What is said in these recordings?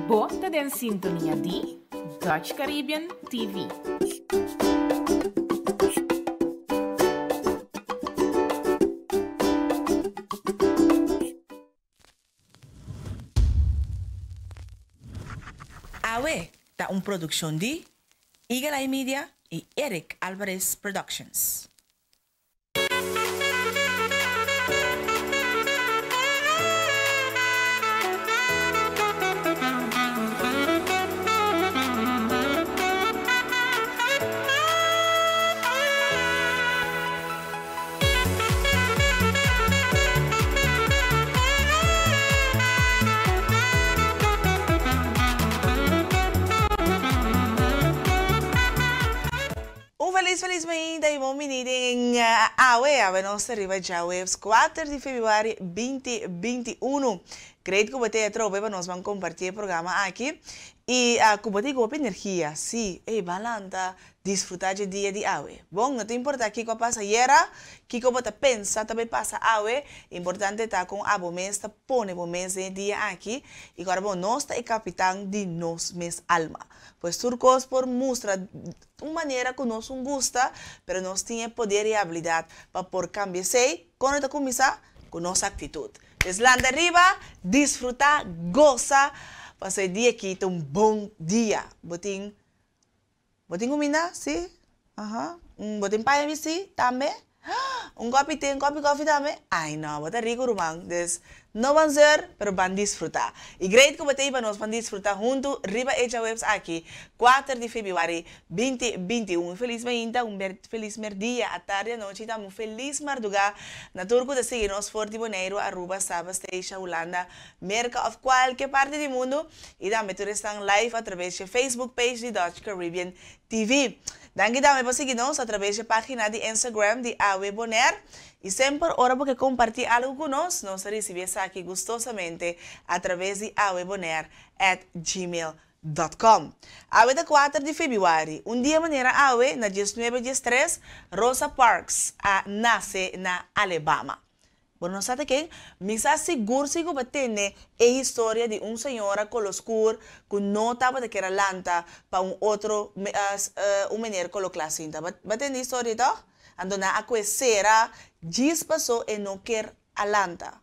Bo ta den sintonia di Dutch Caribbean TV. Awe ta un produccion di Eagle Eye Media y Eric Alvarez Productions. Un felis felis mainta y bon bini den awe. Awe nos ta riba djaweps kuater di februari binti binti unu. Great ku bo ta atrobe pa nos ban komparti e programa aki y ku bo tin hopi energia. Si, ey ban lanta Disfruta dje dia di awe. Bon, no ta importa kiko a pasa ayera, kiko bo ta pensa ta bay pasa awe, importante ta kon abo mes ta pone bo mes den e dia aki i ku ora bo nos ta e kapitan di nos mes alma. Pues tur kos por mustra un manera ku nos un gusta, pero nos tin e poder i abilidat pa por kambia esei. Kon e ta kuminsá? Ku nos aktitut. Des lanta riba, disfruta, gosa, pasobra e dia aki ta un bon dia. Bo tin Bo tin kuminda? Si. Aha. Bo tin paña bisti? Tambe. Un kopi te, un kopi kofi tambe? Ai no, bo ta riku ruman. Dus, no ban zeur, pero ban disfruta. I great ku bo ta ei pa nos ban disfruta huntu riba e djaweps aki, kuater di febrüari binti binti un. Un felis mainta, un felis merdia, atardi, anochi i tambe un felis mardugá na tur ku ta sigui nos for di Boneiru, Aruba, Saba, Statia, Hulanda, Merka of kualke parti di mundu i tambe tur esnan live atraves dje Facebook page di Dutch Caribbean TV. Danki tambe pa sigui nos atraves dje pagina di Instagram di Awe Bonaire i semper ora bo ke komparti algu ku nos, nos ta risibi esaki gustosamente atraves di awebonaire at gmail dot com. Awe ta kuater di febiuari, un dia manera awe na diesnuebe diestres Rosa Parks a nase na Alebama. Bo no sa ta ken? Mi sa sigur si ku bo tende e historia di un señora kolo skur ku no tabata kier a lanta pa un otro un meneer kolo kla sinta. Bo a tende e historia ei tòg? Anto nan a kue sera djis paso e no kier a lanta.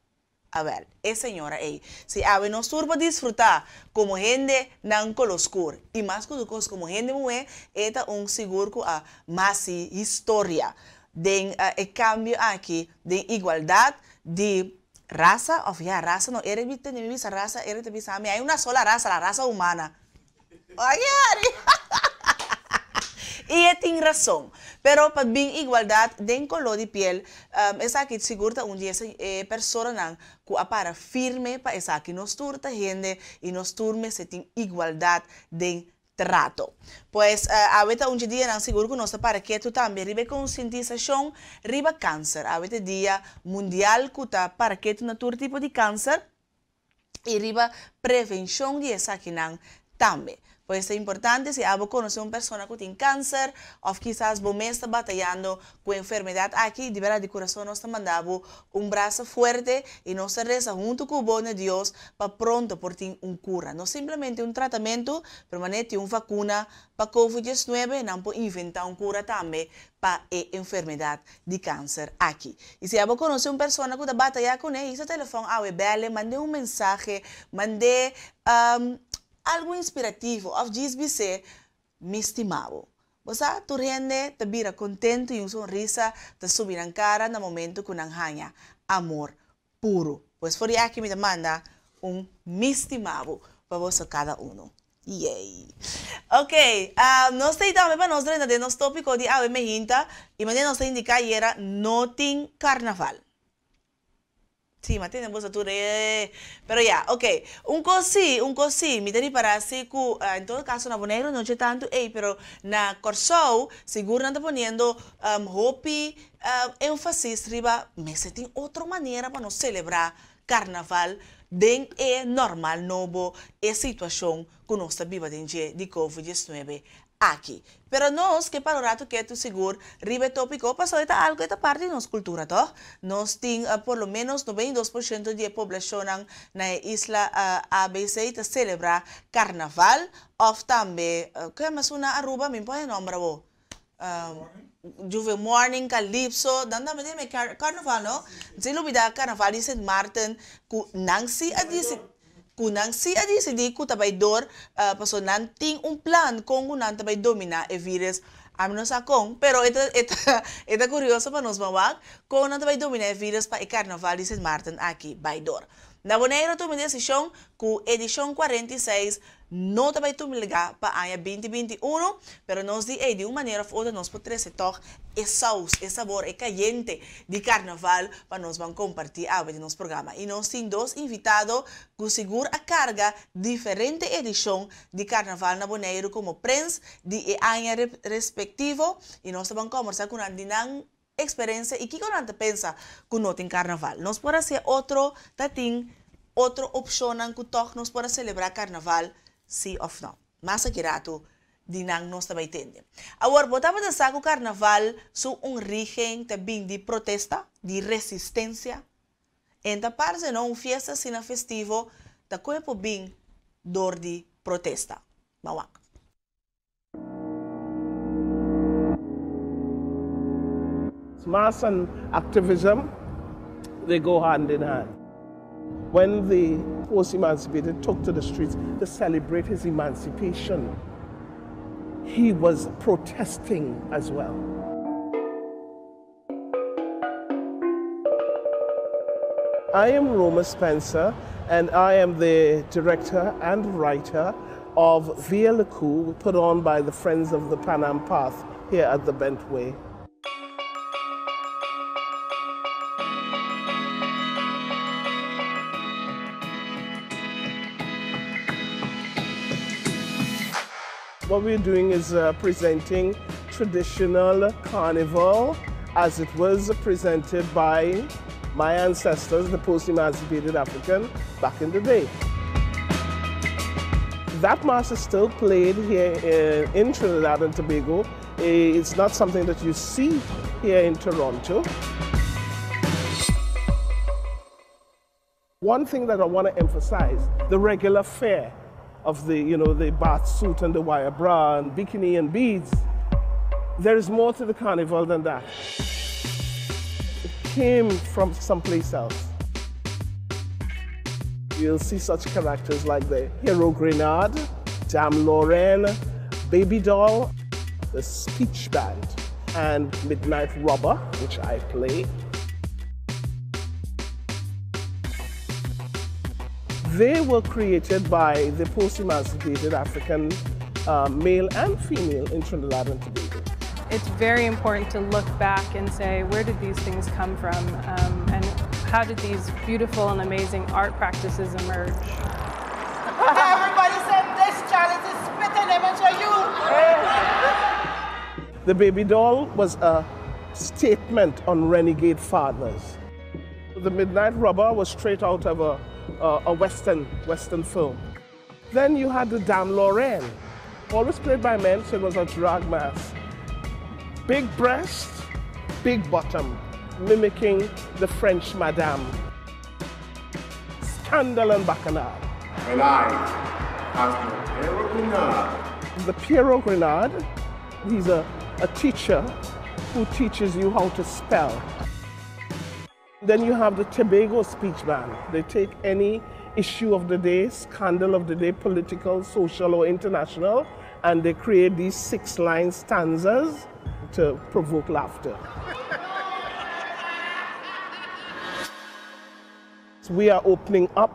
Awèl, e señora ei. Si awe nos tur por disfrutá komo hende nan kolo skur i mas ku tur kos komo hende muhé, e ta un sigur ku a masi historia Den e cambio aki den igualdad di raza of ya raza no Eric bi tende mi bisa raza Eric ta bisa mi hay una sola raza la raza humana oye Ari y e tin razon pero pa bin igualdad den color di piel esaki sigur ta un di e personanan cu a para firme pa esaki nos tur ta hende y nos tur mester tin igualdad den trato. Pues, awe ta un dje dianan sigur ku nos ta para ketu tambe riba e konsientisashon riba kanser. Awe ta e dia mundial ku ta para ketu na tur tipo di kanser i riba prevenshon di esakinan tambe. Pues ta importante si abo konosé un persona ku tin kanser òf kisas bo mes ta batayando ku e enfermedat aki, di bèrdat di kurason nos ta manda bo un brasa fuerte i nos ta resa huntu ku bo na Dios pa pronto por tin un kura. No simplemente un tratamentu, pero manera tin un vakuna pa Covid diesnuebe, nan por inventá un kura tambe pa e enfermedat di kanser aki. I si abo konosé un persona ku ta batayá kuné, hisa telefòn awe, bèl'e, mand'é un mensahe, mand'é algu inspirativo òf djis bis'é, Mi stima bo. Bo sa, tur hende ta bira kontentu i un sonrisa ta subi nan kara na momentu ku nan haña amor puru. Pues for di aki mi ta manda un mi stima bo pa boso kada unu. Yey! Ok, nos ta i tambe pa nos drenta den nos topiko di awe mehinta i manera nos ta indiká ayera no tin karnaval. Sí, ma tene boso tur e. Pero ya, ok. Un kos sí, un kos sí, mi ta ripará sí ku en todo kaso na Boneiru no dje tantu ei, pero na Kòrsou sigur nan ta poniendo hopi énfasis riba mester tin otro manera pa nos selebrá karnaval den e normal nobo, e situashon ku nos ta biba den dje di covid diesnuebe. aki. Pero nos ke para un ratu ketu sigur riba e tópiko pasobra e ta algu e ta parti di nos kultura tòg. Nos tin por lo ménos 92% di e poblashonnan na e isla ABC ta selebrá karnaval òf tambe ke yama esun na Aruba mi no por haña nòmber awor Juve Morning, Calypso, nan tambe tin e karnaval no. Si lubidá karnaval di Sint Maarten ku nan si a disi ku nan si a disidí ku ta bai dor pasobra nan tin un plan kon ku nan ta bai dominá e vírus. Ami no sa kon, pero e ta e ta e ta kurioso pa nos ban wak kon nan ta bai dominá e vírus pa e karnaval di Sint Maarten aki bai dor. Na Boneiru a tuma e desishon ku edishon 46 no ta bai tuma lugá pa aña 2021, pero nos di ei di un manera òf otro nos por trese tòg e sous, e sabor, e kayente di karnaval pa nos ban kompartí awe den nos programa. I nos tin dos invitado ku sigur a karga diferente edishon di karnaval na Boneiru komo prens di e aña respektivo i nos ta ban kòmbersá ku nan di nan eksperensia i kiko nan ta pensa ku no tin karnaval. Nos por hasié otro, ta tin otro opshonnan ku tòg nos por a selebrá karnaval, sí òf nò. Mas aki ratu di nan nos ta bai tende. Awor, bo tabata sa ku karnaval su un rígen ta bin di protesta, di resistensia? En ta parse no un fiesta asina festivo ta koe por bin dor di protesta. Bawak. Mass and activism, they go hand in hand. When the post-emancipated took to the streets to celebrate his emancipation, he was protesting as well. I am Roma Spencer, and I am the director and writer of Via Laku, put on by the Friends of the Pan Am Path here at the Bentway. What we're doing is presenting traditional carnival as it was presented by my ancestors, the post-emancipated African, back in the day. That mass is still played here in Trinidad and Tobago. It's not something that you see here in Toronto. One thing that I want to emphasize, the regular fare of the bath suit and the wire bra and bikini and beads. There is more to the carnival than that. It came from someplace else. You'll see such characters like the Hero Grenade, Dame Lorraine, Baby Doll, the Speech Band, and Midnight Robber, which I play. They were created by the post-emancipated African male and female in Trinidad and Tobago. It's very important to look back and say, where did these things come from? And how did these beautiful and amazing art practices emerge? Everybody said this challenge is spitting image of you. The Baby Doll was a statement on renegade fathers. The Midnight Robber was straight out of a Western film. Then you had the Dame Lorraine, always played by men, so it was a drag mask. Big breast, big bottom, mimicking the French Madame. Scandal and Bacchanal. And I, as the Pierrot Grenade. The Pierrot Grenade, he's a teacher who teaches you how to spell. Then you have the Tobago Speech Band. They take any issue of the day, scandal of the day, political, social, or international, and they create these 6-line stanzas to provoke laughter. We are opening up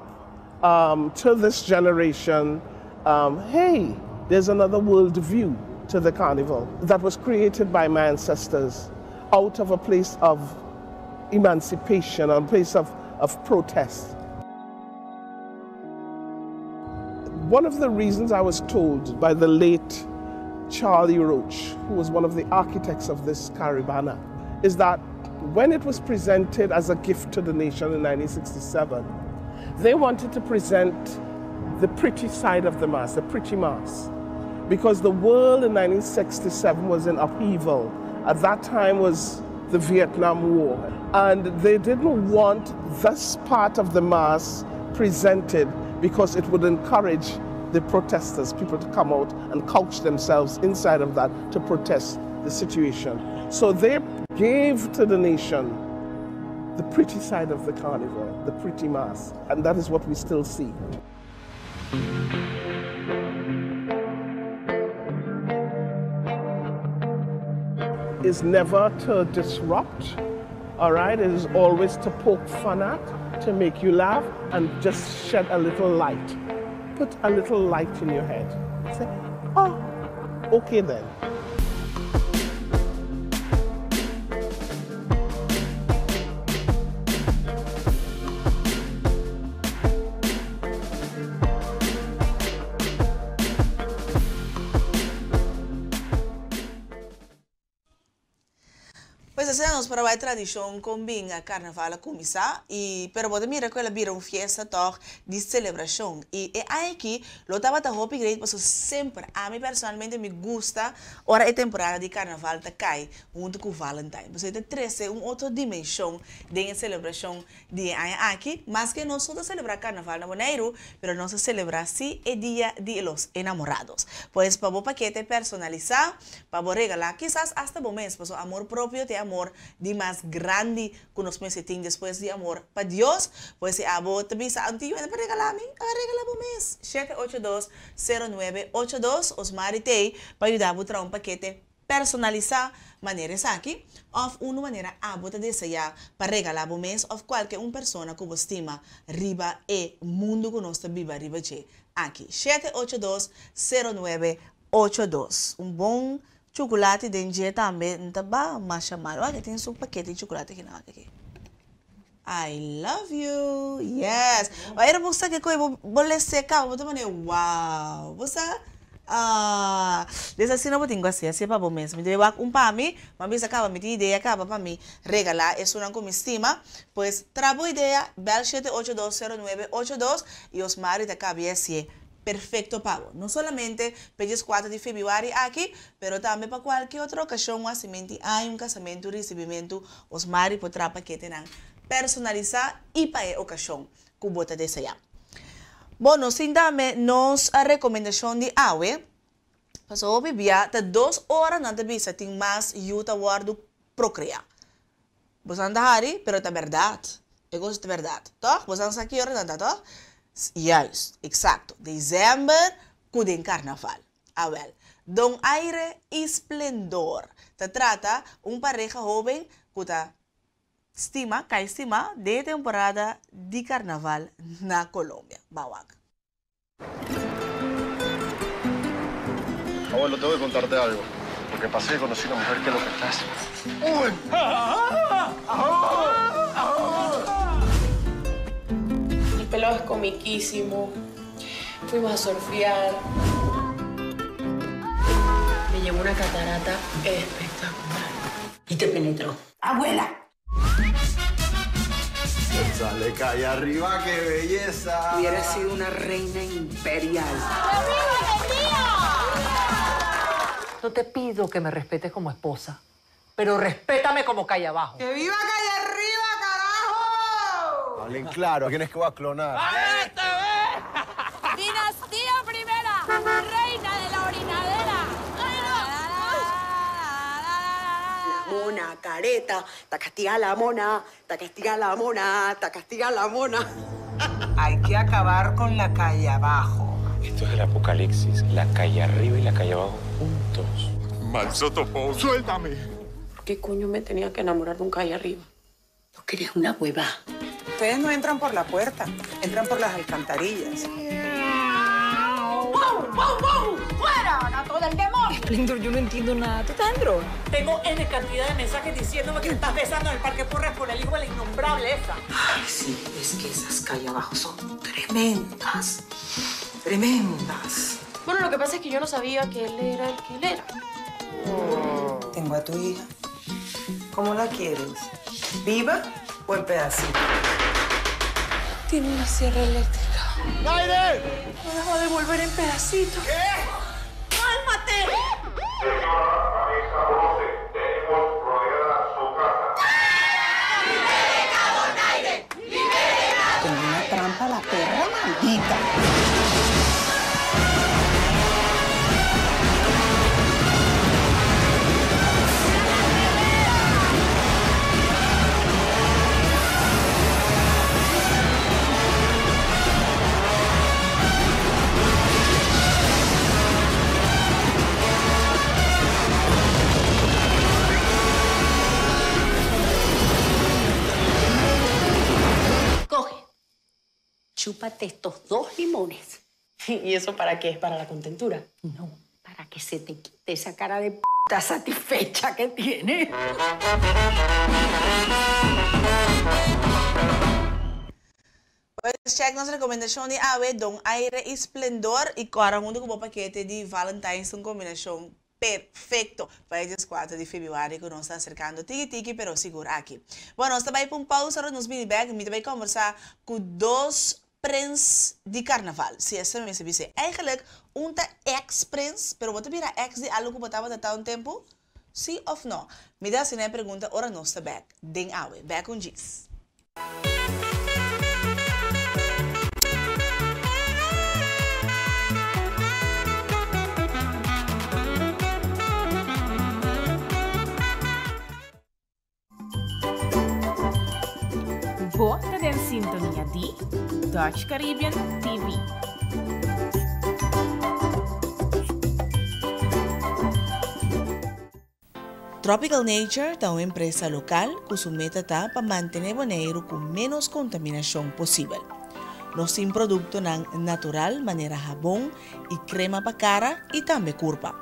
to this generation, hey, there's another world view to the carnival that was created by my ancestors out of a place of emancipation, a place of protest. One of the reasons I was told by the late Charlie Roach, who was one of the architects of this Caribana, is that when it was presented as a gift to the nation in 1967, they wanted to present the pretty side of the mass, the pretty mass. Because the world in 1967 was in upheaval. At that time was the Vietnam War. And they didn't want this part of the mass presented because it would encourage the protesters, people to come out and couch themselves inside of that to protest the situation. So they gave to the nation the pretty side of the carnival, the pretty mass, and that is what we still see. Is never to disrupt, all right? It is always to poke fun at, to make you laugh, and just shed a little light. Put a little light in your head. Say, oh, okay then. Pues asina nos por a bai tradishon kon bin karnaval a kuminsá i pero bo ta mira ku el a bira un fiesta tòg di selebrashon i e aña aki lo tabata hopi great pasobra semper ami personalmente mi gusta ora e temporada di karnaval ta kai huntu ku Valentine pasobra e ta trese un otro dimenshon den e selebrashon Di e aña aki, maske nos no ta selebrá karnaval na Boneiru, pero nos ta selebrá sí e Dia di los Enamorados. Pues pa bo pakete personalisá, pa bo regalá kisas asta bo mes, pasobra amor propio ta e amor di mas grandi ku nos mester tin despues di amor pa Dios. Pues si abo ta bisa anti yu pa regalá mi, a regalá bo mes. 782 0982 Osmari t'ei pa yuda bo traha un pakete Personalisá manera esaki, òf unu manera abo ta deseá pa regalá bo mes òf kualke un persona ku bo stima riba e mundu ku nos ta biba riba dje aki. 782 0982. Un bon chukulati den dje tambe n ta ba masha mal. Wak e tin su pakete di chukulati aki nan wak aki. I love you yes ora bo sa ke koe bo lese kaba bo ta mane wow bo sa ah des asina bo tin ku hasi hasi pa bo mes mi debe wak un pa mi mi a bisa kaba mi tin idea kaba pa mi regala esunnan ku mi stima pues tra bo idea bel shete 820982 y Osmari ta kabia hasié perfecto pa bo no solamente pa e dieskuater di febiuari aki pero tambe pa kualke otro okashon un hasimenti aña un kasamentu risibimentu Osmari por traha paketenan personalisá i pa e okashon ku bo ta deseá. Bo no sin dame nos rekomendashon di awe, pasobra hopi bia ta dos ora nan ta bisa tin mas yu ta wòrdu prokreá. Bosan ta hari, pero ta bèrdat. E kos ta bèrdat, tòg? Bosan sa ki ora nan ta, tòg? Juist, eksakto. Desèmber ku den karnaval. Awel, Don Aire y Splendor ta trata un pareha hoben cu ta stima, cay stima den e temporada di carnaval na Colombia. Ban wak. Abuelo, tengo que contarte algo. Lo que pasa es que conocí una mujer que lo que está es El pelado es comiquísimo. Fuimos a surfear. Me llevó una catarata espectacular. Y te penetró. ¡Abuela! Sale calle arriba, qué belleza. Hubiera sido una reina imperial. No te pido que me respetes como esposa, pero respétame como calle abajo. ¡Que viva calle arriba, carajo! Hablen claro, ¿a quién es que va a clonar? ¡A esta vez! ¡Dinastía primera! ¡Reina de la orinadera! La mona, careta, ta castiga la mona, ta castiga la mona, ta castiga la mona. Hay que acabar con la calle abajo. Esto es el apocalipsis, la calle arriba y la calle abajo juntos. Manso topo, suéltame. ¿Por qué coño me tenía que enamorar de un calle arriba? No querés una hueva. Ustedes no entran por la puerta, entran por las alcantarillas. ¡Wow, wow, wow! ¡Fuera, gato del demonio! Esplendor, yo no entiendo nada. ¿Tú estás en droga? Tengo N cantidad de mensajes diciéndome que te estás besando en el Parque Porras con el hijo de la innombrable esa. Ay, sí, es que esas calle abajo son tremendas. Tremendas. Bueno, lo que pasa es que yo no sabía que él era el que él era. Tengo a tu hija. ¿Cómo la quieres? ¿Viva o en pedacitos? Tiene una sierra eléctrica. ¡Aire! No la va a devolver en pedacitos. ¿Qué? ¡Cálmate! Señora Vanessa Rose, tenemos rodeada su casa. Tengo una trampa a la perra maldita. Coge. Chúpate estos dos limones. ¿Y eso para qué? ¿Para la contentura? No, para que se te quite esa cara de p satisfecha que tienes. Pues check nos recomendacion di awe, Don Aire y Splendor y cora hunto cu bo pakete di Valentine's un combinacion perfecto pa e diescuater di februari cu nos ta acercando tiki tiki pero sigur aki. Bueno, nos ta bay pa un pausa ora nos bini bek mi ta bay conversa cu dos prins di carnaval. Si esei mi mester bis'é. Eigenlijk un ta ex prins pero bo ta bira ex di algo cu bo tabata ta un tempo? Si of no? Mi ta haci nan e pregunta ora nos ta bek den awe. Bek un djis. Bo ta den sintonia di Dutch Caribbean TV. Tropical Nature ta un empresa lokal ku su meta ta pa mantené Boneiru ku ménos kontaminashon posibel. Nos tin produktonan natural manera habon i krema pa kara i tambe kurpa.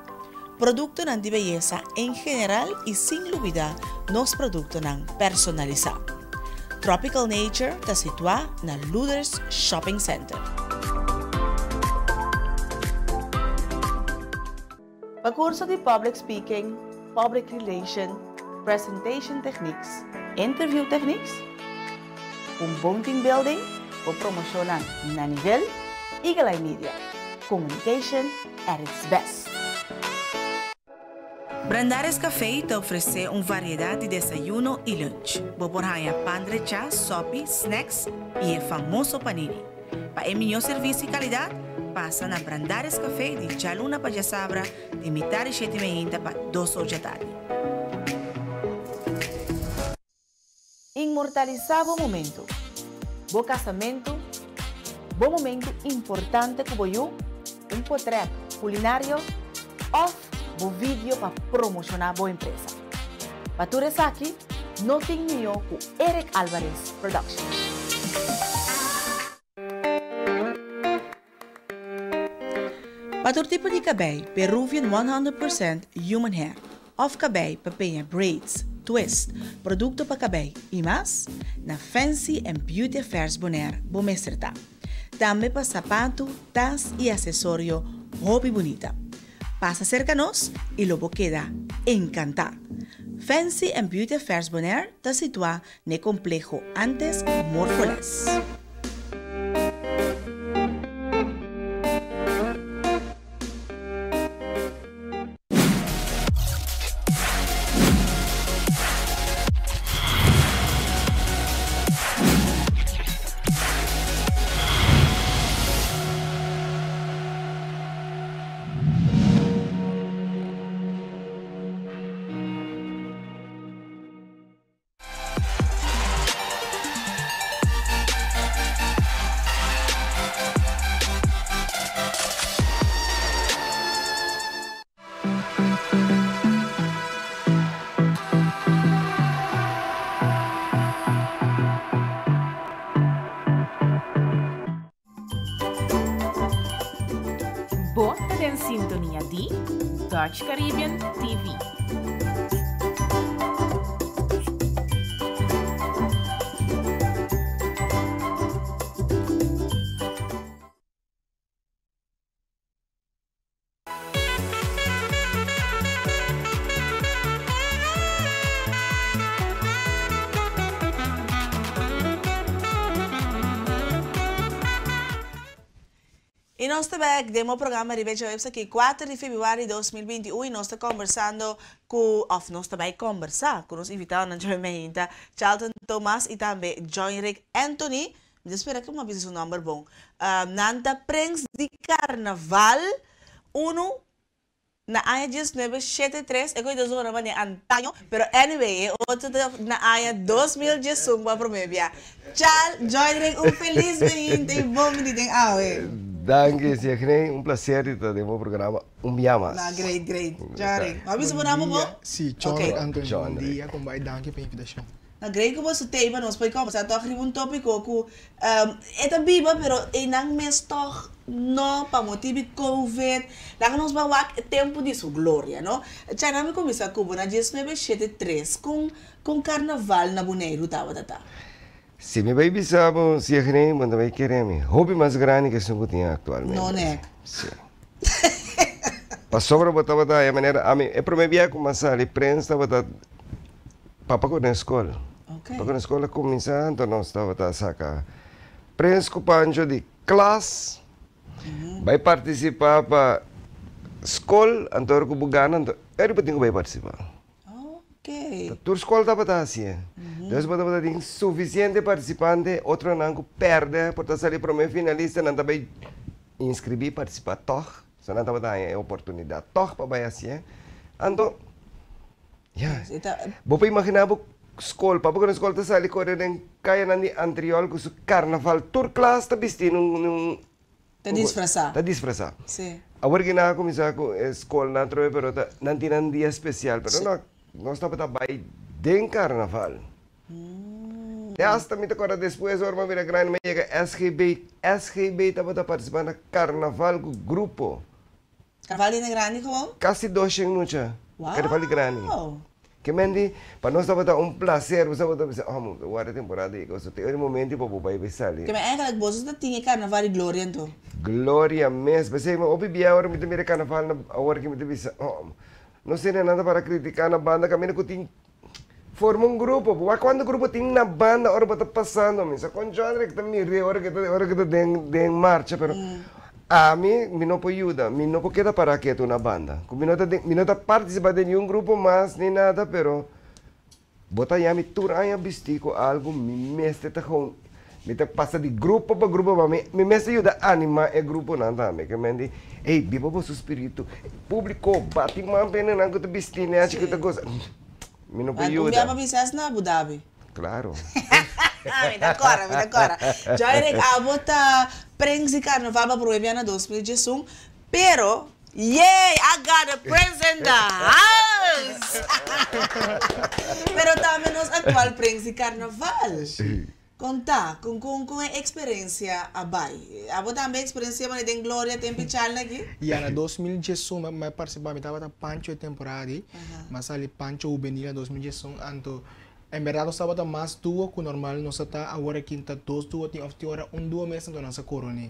Produktonan di beyesa en general i sin lubidá nos produktonan personalisá. Tropical Nature ta situá na Luders Shopping Center. Pa curso di Public Speaking, Public Relation, Presentation Techniques, Interview Techniques, un bon team building, bo promocionnan na nivel, Eagle Eye Media, communication at its best. Brandaris Café ta ofresé un variedat di desayuno i lunch. Bo por haña pan drechá, sòpi, snacks i e famoso panini. Pa e mihó servisio i kalidat, pasa na Brandaris Café di djaluna pa djasabra di mitar di shete meinta pa dos or djatardi. Inmortalisá bo momentu, bo kasamentu, bo momentu importante ku bo yu, un potrèt kulinario òf bo video pa promoshoná bo empresa. Pa tur esaki, no tin mihó ku Eric Alvarez Production. Pa tur tipo di kabei, Peruvian 100% Human Hair òf kabei pa peña braids, twist, produkto pa kabei i mas, na Fancy and Beauty Affairs Bonaire bo mester ta. Tambe pa sapatu, tas i asesorio hopi bunita. Pasa serka nos i lo bo keda enkantá! Fancy and Beauty Affairs Bonaire ta situá n'e kompleho antes Morfoles. Bo ta den sintonia di Dutch Caribbean TV. I nos ta bek den bo programa riba e djaweps aki 4 di febrüari 2021 i nos ta kombersando ku òf nos ta bai kombersá ku nos invitadonan djawe meinta Charlton Thomas i tambe Johnrick Anthony. Mi ta spera ku mi a bisa su nòmber bon. Nan ta prens di karnaval unu na aña 1973, e koe ta zona manera antaño, pero anyway e otro ta na aña 2011 pa prome bia. Chal, Johnrick, un felis meinta i bon bini den awe. Danki, Siagney. Un placer di ta den bo programa un bia mas. Na, great, great. Johnrick, bo a bisa bo nomber bon? Si, Johnrick Anthony. Bon dia, con bai? Danki pa e invitacion. Na grei ku boso tei pa nos por kombersá tòg riba un tópiko ku e ta biba pero einan mes tòg no pa motibu di covid. Laga nos bai wak e tempu di su gloria, no? Chana mi kuminsá ku bo na 1973 kon kon karnaval na Boneiru tabata ta? Si mi bai bisa bo Siagney, bo ta bai kere mi hopi mas grandi ke esun ku tin aktualmente. No nek. Si. Pasobra bo tabata haña manera ami e promé biaha ku mi a sali prens tabata Papa ku den skol. Papa ku den skol a kuminsá, anto nos tabata saka Prens ku Pancho di klas bai partisipá pa skol, anto ora ku bo gana anto eri bo tin ku bai partisipá. Ta tur skol tabata hasié. Entonces bo tabata tin sufisiente partisipante, otronan ku pèrdè por ta sali promé finalista nan ta bai inskribí partisipá tòg, so nan tabata haña e oportunidat tòg pa bai hasié. Anto. Ya. Bo por imaginá bo skol, papia ku na skol ta sali kore den kayanan di Antriol ku su karnaval, tur klas ta bistí nun nun. Ta disfrasá. Ta disfrasá. Sí. Awor ki nan a kuminsá ku e skolnan atrobe pero ta nan tin nan dia spesial pero no nos tabata bai den karnaval. Te asta mi ta kòrda despues ora mi a bira grandi mi a yega SGB, SGB tabata partisipá na karnaval ku grupo. Carnaval di grandi gewoon? Casi 200 mucha. Wow! Carnaval di grandi. Ke men di, pa nos tabata un placer, bo tabata bisa, oh, mo ta warda temporada yega, pasobra te ora e momento pa bo bai bai sali. Ke men eigenlijk boso ta tin e carnaval di gloria anto? Gloria mes, p'esei mi hopi bia ora mi ta mira e carnaval na awor ki mi ta bisa, oh, no sene nada para critica na banda caminda cu tin forma un grupo, bo wak cuanto grupo tin na banda ora bo ta pasando, mi sa con John Rick ta mir'é ora ke ta ora ke ta den den marcha pero ami mi no por yuda, mi no por keda para ketu na banda, ku mi no ta den mi no ta participa den niun grupo mas ni nada pero bo ta haña mi tur aña bisti ku algu mi mester ta gewoon mi ta pasa di grupo pa grupo pa mi mi mester yuda anima e gruponan tambe ke men di ey biba boso spiritu publico bati man pa e nan ku ta bisti nechi ku ta gosa. Mi no por Un yuda. bia pa bisa es na Abu Dhabi. Claro. Mi ta cora, mi ta cora. Joyrek, abo ta prens di carnaval pa prome bia na 2011, pero, yay, I got a prince in the house! Pero tambe nos actual prens di carnaval. Con ta? Con con con e experencia a bay? Abo tambe experencia manera den Gloria tempo y Charlie aki? Ya na 2011 mi a participa, mi tabata Pancho e temporada ey, mi a sali Pancho Juvenil na 2011, anto en berdad nos tabata mas duo cu normal nos a ta, awor aki ta dos duo tin of tin ora un duo mes anto nos a corone.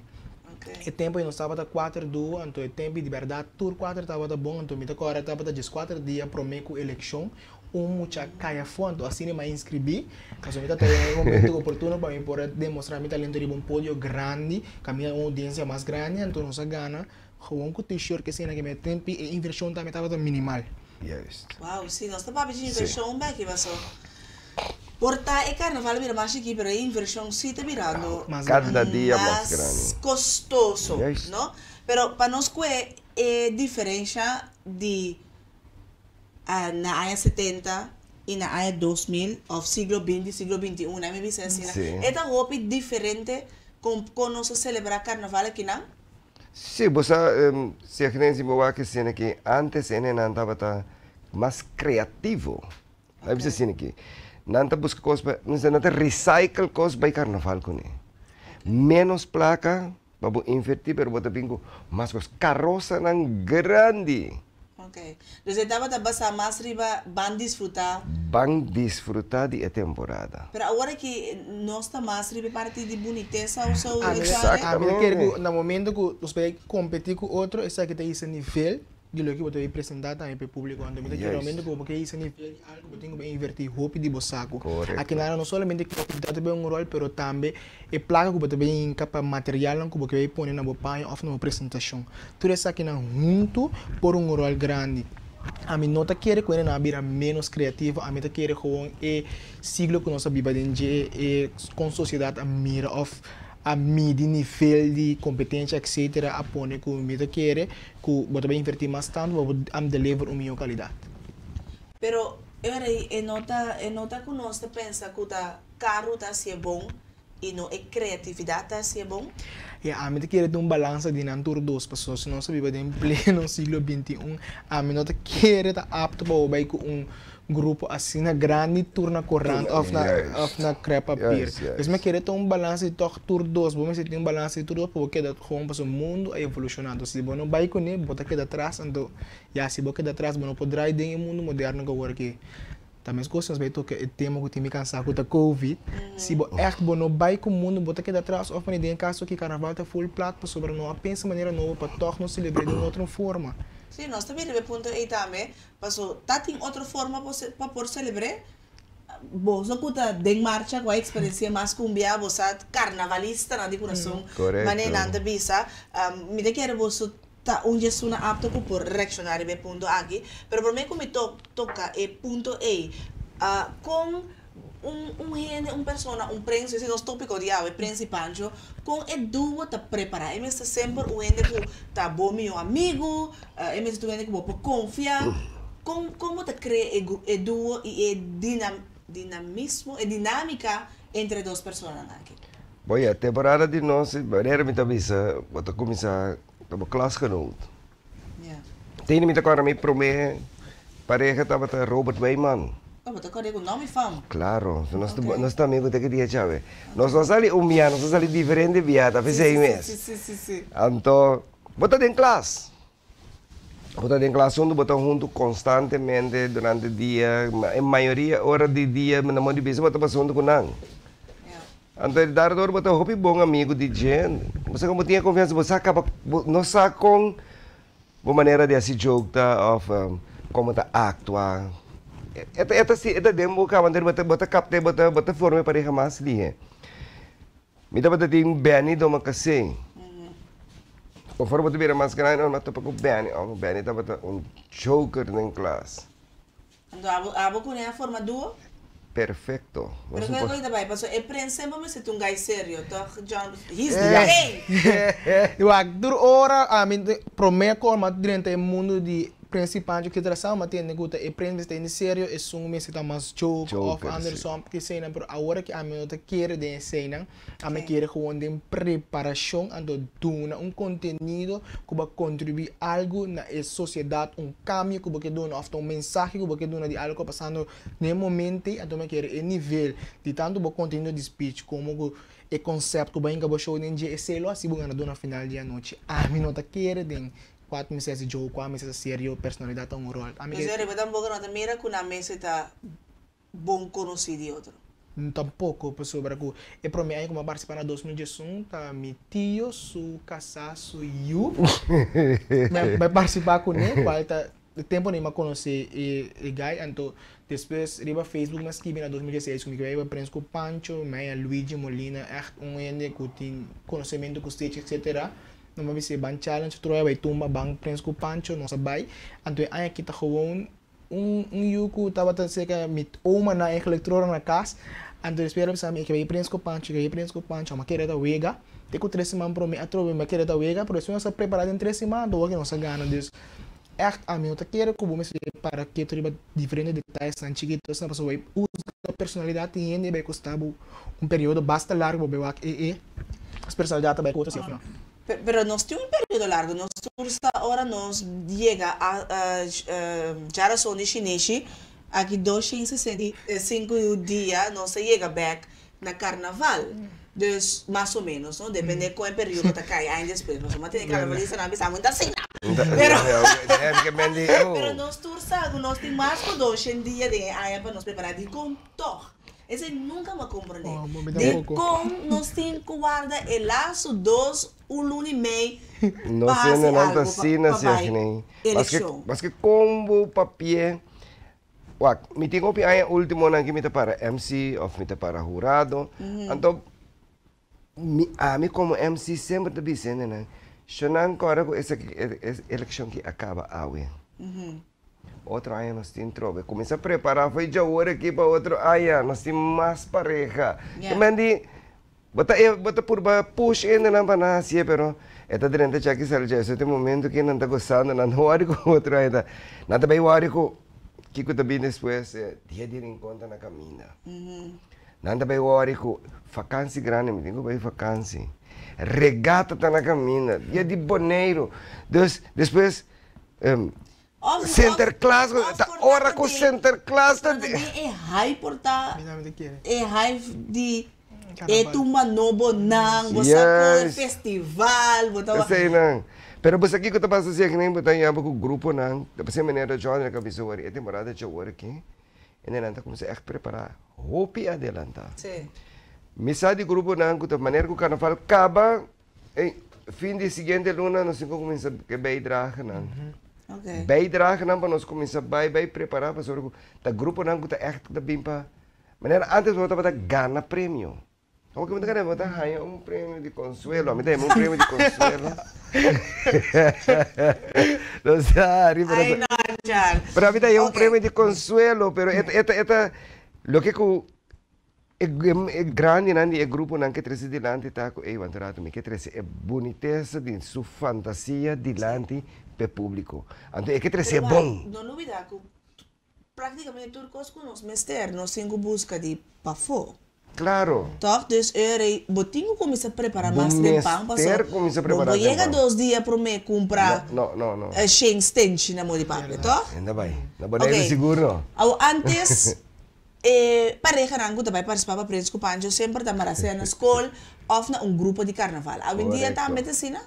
E tempo ey nos tabata cuater duo, anto e tempo ey di berdad tur cuater tabata bon, anto mi ta corda tabata diescuater dia prome cu eleccion Un mucha kai afó, anto asina mi a inskribí, pasobra mi ta tene e momento oportuno pa mi por a demostrá mi talento riba un podio grandi, kaminda un oudiensia mas grandi, anto nos a gana gewoon ku t-shirt ke esena ke mi a tempi e invershon tambe tabata minimal. Juist. Wow, si nos ta papia di invershon beki paso por ta e karnaval a bira mas chikí pero e invershon si ta birando Kada dia mas grandi. mas kostoso, Juist. no? Pero pa nos kue e diferensha di na aña 70 y na aña 2000 of siglo 20, siglo 21, mi bisa asina. Sí. E ta hopi diferente con con nos a celebra carnaval akinan? Sí, bo sa, si a genencia bo wak esena aki, antes enenan tabata mas creativo. Mi bisa asina aki, nan ta busca cos pa, nan ta recycle cos bay carnaval cune. Menos placa Pa bo inverti pero bo ta bin ku mas kos. Karosanan grandi. Ok. Dus e tabata basá mas riba ban disfrutá. Ban disfrutá di e temporada. Pero awor aki nos ta mas riba e parti di bunitesa of so, Ami Richard? ta kere ku na momento ku nos bai kompetí ku otro esaki ta hisa nivel. di loke bo ta bay presenta tambe pa e publico. Anto mi ta kere realmente cu bo ke hisa nivel di algo bo tin cu bay inverti hopi di bo saco. Aki nada no solamente creatividad ta bay un rol pero tambe e placa cu bo ta bay hinca pa materialnan cu bo ke bay pone na bo paña of na bo presentacion. Tur esakinan hunto por un rol grandi. Ami no ta kere cu hendenan a bira menos creativo, ami ta kere gewoon e siglo cu nos a biba den dje, e con sociedad a mira of a midi nivel di competencia etc. A pone cu mi ta kere cu bo ta bay inverti mas tanto pa bo am deliver un miho calidad. Pero e ora ei e no ta e no ta cu nos ta pensa cu ta caro ta hacié bon y no e creatividad ta hacié bon? Ya, ami ta kere tin un balansa di nan tur dos pasobra si nos ta biba den pleno siglo 21 ami no ta kere ta apto pa bo bay cu un grupo asina grandi tur na korant of na of na krèpapier. Dus mi a kere ta un balansa di tòg tur dos. Bo mester tin un balansa di tur dos pa bo keda gewoon pasobra mundu a evolushoná. Anto si bo no bai kuné bo ta keda atras anto ya si bo keda atras bo no por drai den e mundu moderno ku awor aki. Ta meskos nos bai toka e tema ku tin mi kansá ku ta covid. Si bo ègt bo no bai ku mundu bo ta keda atras òf manera den e kaso aki karnaval ta ful plat pasobra no a pensa manera nobo pa tòg nos selebr'é den un otro forma. Sí, nos ta bira riba e punto ei tambe. Paso ta tin otro forma pa por celebr'é. Boso cu ta den marcha cu a experiencia mas cu un bia, bo sa carnavalistanan di curason, manera nan ta bisa. Mi ta kere boso ta un dje esuna apto cu por reacciona riba e punto aki. Pero prome cu mi toca e punto ey, con un un hende, un persona, un prens, ese nos topico di awe, prens y Pancho, con e duo ta prepara? E mester semper un hende cu ta bo miho amigo, e mester ta un hende cu bo por confia. Con con bo ta crea e e duo y e dinam dinamismo, e dinamica entre e dos personanan aki? Bo ya, temporada di nos, manera mi ta bisa, bo ta cuminsa ta bo klasgenoot. Tene mi ta corda mi prome pareha tabata Robert Wijman. Oh, bo ta corda cu nomber y fam? Claro, nos nos ta amigo te ki dia chawe. Nos no a sali un bia, nos a sali diferente bia, ta p'esei mes. Anto, bo ta den klas. Bo ta den klas huntu, bo ta huntu constantemente durante dia, e mayoria ora di dia, na modo di bisa, bo ta pasa huntu cu nan. Anto daardoor bo ta hopi bon amigo di dje, bo sa como bo tin e confiansa, bo sa caba, bo no sa con bo manera di haci joke ta of como ta actua. E ta e ta si e ta den bo caba, anto bo ta bo ta capta bo ta bo ta forma e pareha mas lihe. Mi tabata tin Benny Domacassé. Conforme bo ta bira mas grandi, mi a topa cu Benny. Oh, Benny tabata un joker den klas. Anto abo abo cu ne a forma duo? Perfecto. Pero cu e ta bay? Pasobra e prens semper mester ta un guy serio, toch John? He's the king! Wak, tur ora ami prome cu mi a drenta e mundo di Prens y Pancho etcetera sa mi a tende cu ta e prens mester ta hende serio, esun mester ta mas joke of andersom, eseinan, pero awor aki ami no ta kere den eseinan. Ami kere gewoon den preparacion anto duna un contenido cu bo a contribui algo na e sociedad, un cambio cu bo ke duna of ta un mensahe cu bo ke duna di algo cu a pasando na e momento ey, anto mi kere e nivel di tanto bo contenido di speech como cu e concept cu bo a hinca bo show den dje, esey lo haci bo gana duna final di anochi. Ami no ta kere den cua mester haci joke, cua mester ta serio, personalidad ta un rol. Ami Pues kere. Riba tampoco no ta mira cu nan mester ta bon conoci di otro. Tampoco, pasobra cu e prome aña cu mi a participa na 2011 ta mi tio su casa su yu mi a bai participa cune cual ta e tempo mi a conoce e guy anto despues riba Facebook mi a scribi na 2016 cu mi kier bai prens cu Pancho mi a haña Luigi Molina echt un hende cu tin conocemento cu stage etcetera nos a bisa ban challenge otro aña bai tumba ban prens cu Pancho nos a bai anto e aña aki ta gewoon Un un yu ku tabata serka mi omanan eigenlijk trora na kas, anto despues el a bisa mi e ke bai prens ku Pancho, e ke bai prens ku Pancho, mi a kere ta wega, te ku tres siman prome atrobe mi a kere ta wega, pero despues nos a prepara den tres siman anto wak nos a gana, dus ègt ami no ta kere ku bo mester para ketu riba diferente detayesnan chikito asina pasobra bo bai usa personalidat di hende bai kosta bo un periodo basta largu bo bai wak e e personalidat ta bai ku otro si òf no. Pero nos tin un periodo largo, nos tur sa ora nos yega a djarason di shinishi, aki 265 dia nos ta yega bek na karnaval. Dus mas o menos, no? Depende kon e periodo ta kai aña despues. Pasobra mi a tene karnavalistanan bisa mi ta asina. Pero pero nos tur sa ku nos tin mas ku 200 dia den e aña pa nos prepara dikon tòg. Esei nunka mi a komprondé. Oh, mi Di tampoco. kon nos tin ku warda e laatste dos, un luna i mei No pa sé, hasi nan ta algu pa asina, pa bai zeg, nee. Maske, elekshon. maske kon bo papia, wak, mi tin hopi aña últimonan ku mi ta para MC òf mi ta para hurado. Anto, mi, ami komo MC semper ta bisa nan, shonan kòrda ku esaki e elekshon ki a kaba awe. Otro aña nos tin trobe. Kuminsá prepará for djawor aki pa otro aña. Nos tin mas pareha. Ke men di, bo ta e, bo ta purba push hendenan pa nan hasié, pero e ta drenta chaki sali dje. Esei ta e momento ku nan ta gosando, nan ta wòri ku otro aña ta. Nan ta bai wòri ku kiko ta bin despues, e dia di Rincon ta na kaminda. Nan ta bai wòri ku fakansi grandi, mi tin ku bai fakansi. Regata ta na kaminda, dia di Boneiru. Dus, despues, Sinterklaas, ta ora ku Sinterklaas ta. E hype por ta e hype di e tumba nobo nan, bo sa ku e festival, bo ta. Esei nan. Pero bo sa kiko ta pasa si aki bo ta yama ku gruponan, ta pasa manera John a bisa wor e temporada dje wor aki, e nan ta kuminsá ègt prepará hopi adelantá. Mi sa di gruponan ku ta manera ku karnaval kaba, Ey, fin di siguiente luna nos tin ku kuminsá ku e bijdragenan. Okay. Bijdragenan pa nos kuminsá bai bai prepará pasobra ku ta gruponan ku ta ègt ta bin pa manera ántes bo tabata gana premio. Awor ke bo ta gana bo ta haña un premio di konsuelo. Ami ta haña un premio di konsuelo. No sa ari pero Ay no, Char. Pero ami ta haña un Okay. premio di konsuelo pero e ta e ta e ta loke ku E grandinan di e gruponan ke trese dilanti ta ku, ey, wanta rato, mi ke trese e bunitesa di su fantasia dilanti p'e públiko. Anto e ke trese Pero bon. No lubidá ku práktikamente tur kos ku nos mester, nos tin ku buska di pafó. Klaro. Tòg? Dus e ora ei bo tin ku kuminsá prepará Bo mas tempan, paso mester kuminsá bo prepará bo yega tempan. dos dia promé kumpra No, no, no, no. shen stenchi na Modi Papia, tòg? Enda bai. Na Boneiru Oké. sigur no. Awor antes E parehanan ku ta bai partisipá pa Prins ku Pancho semper ta mara sea na skol òf na un grupo di karnaval. Awendia tambe ta asina?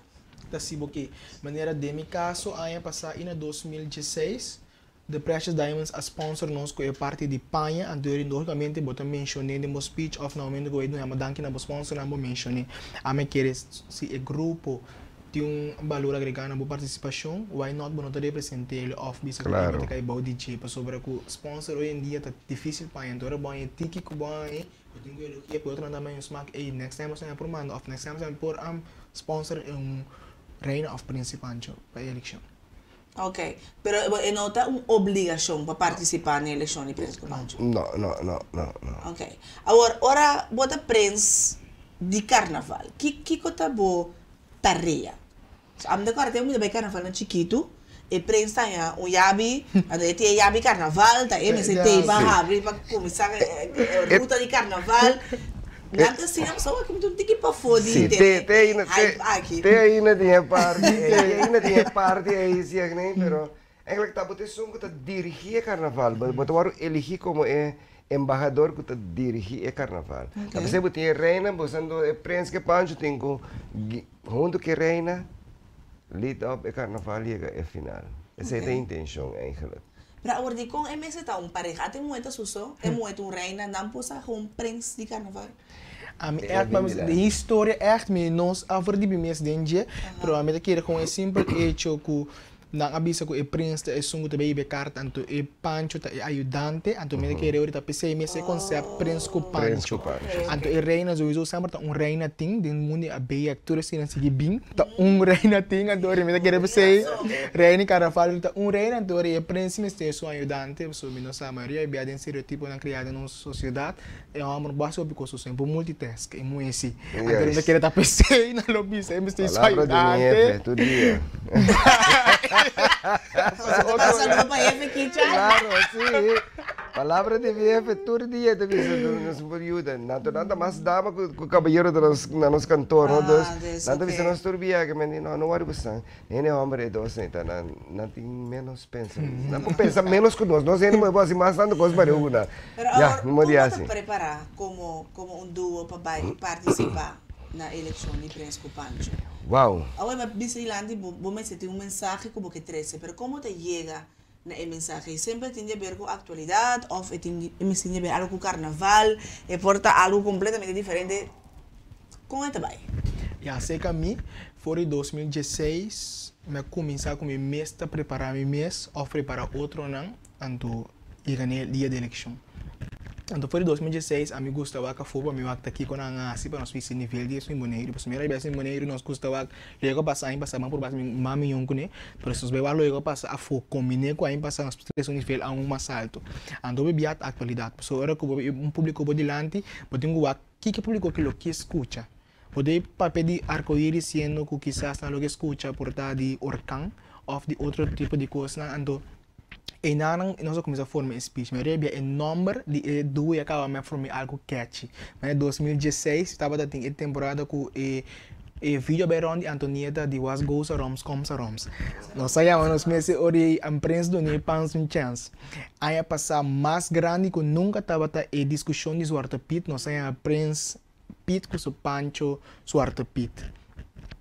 Ta si bo ke. Manera den mi kaso aña pasá i na 2016, The Precious Diamonds a sponsor nos ku e parti di paña, anto eri logikamente bo ta menshoné den bo speech òf na momento ku bo duna danki na bo sponsornan bo menshoné. Ami kere si e grupo Tin un balor agregá na bo partisipashon, why not bo no ta represent'el òf bisa ku bo ta kai bou di dje? Pasobra ku sponsor hoy en dia ta difísil pa haña. Anto ora bo haña e tiki ku bo haña, bo tin ku elogia ku e otronan tambe haña un smak, ey, next time boso haña por manda òf next time boso haña por sponsor e un reina òf príncipe ancho pa e elekshon. Ok, pero e no ta un obligashon pa partisipá na e elekshon di Prins ku Pancho? No, no, no, no, no. Ok. Awor, ora bo ta prins di karnaval, ki kiko ta bo tarea. So ami ta kòrda tempu mi ta bai karnaval na chikitu, e prens ta haña un yabi, anto e tin e yabi karnaval, ta e mester tei pa habri pa kuminsá e ruta di karnaval. Nan ta siña pasobra awor aki mi ta un tiki pafó di tene e hype aki. Te ainda tin e parti ei, te ainda tin e parti ei si aknei, pero eigenlijk ta bo ta esun ku ta dirigí e karnaval, bo ta wòrdu eligí komo e Embahador ku ta dirigí e karnaval. Ta p'esei bo tin e reina, bo sando e prens ku e Pancho tin ku huntu ku e reina lead up e karnaval yega e final. Esei ta e intenshon eigenlijk. Pero awor dikon e mester ta un pareha? Ata e muhé ta su so, e muhé ta un reina, nan por sa un prens di karnaval? Ami ègt, pa mi di historia ègt mi nos a verdibi mes den dje, pero ami ta kere kon e simpel echo ku Nan a bisa ku e prins ta esun ku ta bebe karta, anto e Pancho ta e ayudante, anto mi ta kere ora ta p'esei mes e konsèpt prins ku Pancho. Anto e reina souiso semper ta un reina tin, den mundu a bea tur esei nan sigui bin, ta un reina tin, anto ora mi ta kere p'esei reina di karnaval ta un reina, anto ora e prins mester su ayudante, pasobra mi no sa mayoria bia den stereotiponan kria den nos sosiedat, E homber bo hasi hopi cos su bo multitask e muhe si. Anto mi ta kere ta pesey nan lo bisa e mester su Palabra di mi ayudante. jefe tur dia. Saludo pa jefe Kicha. Claro, si. Palabra di mi jefe tur dia ta bisa nos por yuda. Nan ta nan ta mas dama cu caballero na nos kantoor no. Dus nan ta bisa nos tur bia ke men di no no worry bo san. Hende homber e dos nei ta nan nan tin menos pensa. Nan por pensa menos ku nos. Nos hende muher por hasi mas tantu kos pareu ku nan. Pero Ya, awor, mi modi kon bo hasi. ta prepará komo komo un duo pa bai partisipá na elekshon di Prens ku Pancho? Wow. Awor mi a bisa dilanti bo, bo mester tin un mensahe ku bo ke trese, pero kon bo ta yega? na e mensahe. Semper tin di haber ku aktualidat òf e tin e mester tin di haber algu ku karnaval, e por ta algu kompletamente diferente. Kon e ta bai? Ya, serka mi, for di 2016 mi a kuminsá ku mi mes ta prepará mi mes òf prepará otronan anto yega na e dia di elekshon. Anto for di 2016 ami gusta wak afó pa mi wak ta kiko nan a hasi pa nos fisi nivel di esun Boneiru. Pasobra mi a riba esun Boneiru nos gusta wak loke a pasa aña pasá ban por basa mas miyon kuné, pero si nos bai wak loke a pasa afó kombiné ku aña pasá nos por trese un nivel aun mas alto. Anto bo bia ta aktualidat pasobra ora ku bo un públiko bo dilanti bo tin ku wak kiko e públiko ke lo ke skucha. Bo debe papia di arkoiris siendo ku kisas nan lo ke skucha por ta di orkan òf di otro tipo di kosnan anto Einanan nos a kuminsá forma e speech. Mi a rebia e nòmber di e duo i a kaba mi a forma algu catchy. Manera 2016 tabata tin e temporada ku e e video a bai rònt di Antonieta di Was Goes Aroms Comes Aroms. Nos a yama nos mes e ora ei An Prens Duna e Pans un Chèns. Aña pasá mas grandi ku nunka tabata e diskushon di Zwarte Piet. Nos a yama Prens Piet ku su Pancho Zwarte Piet.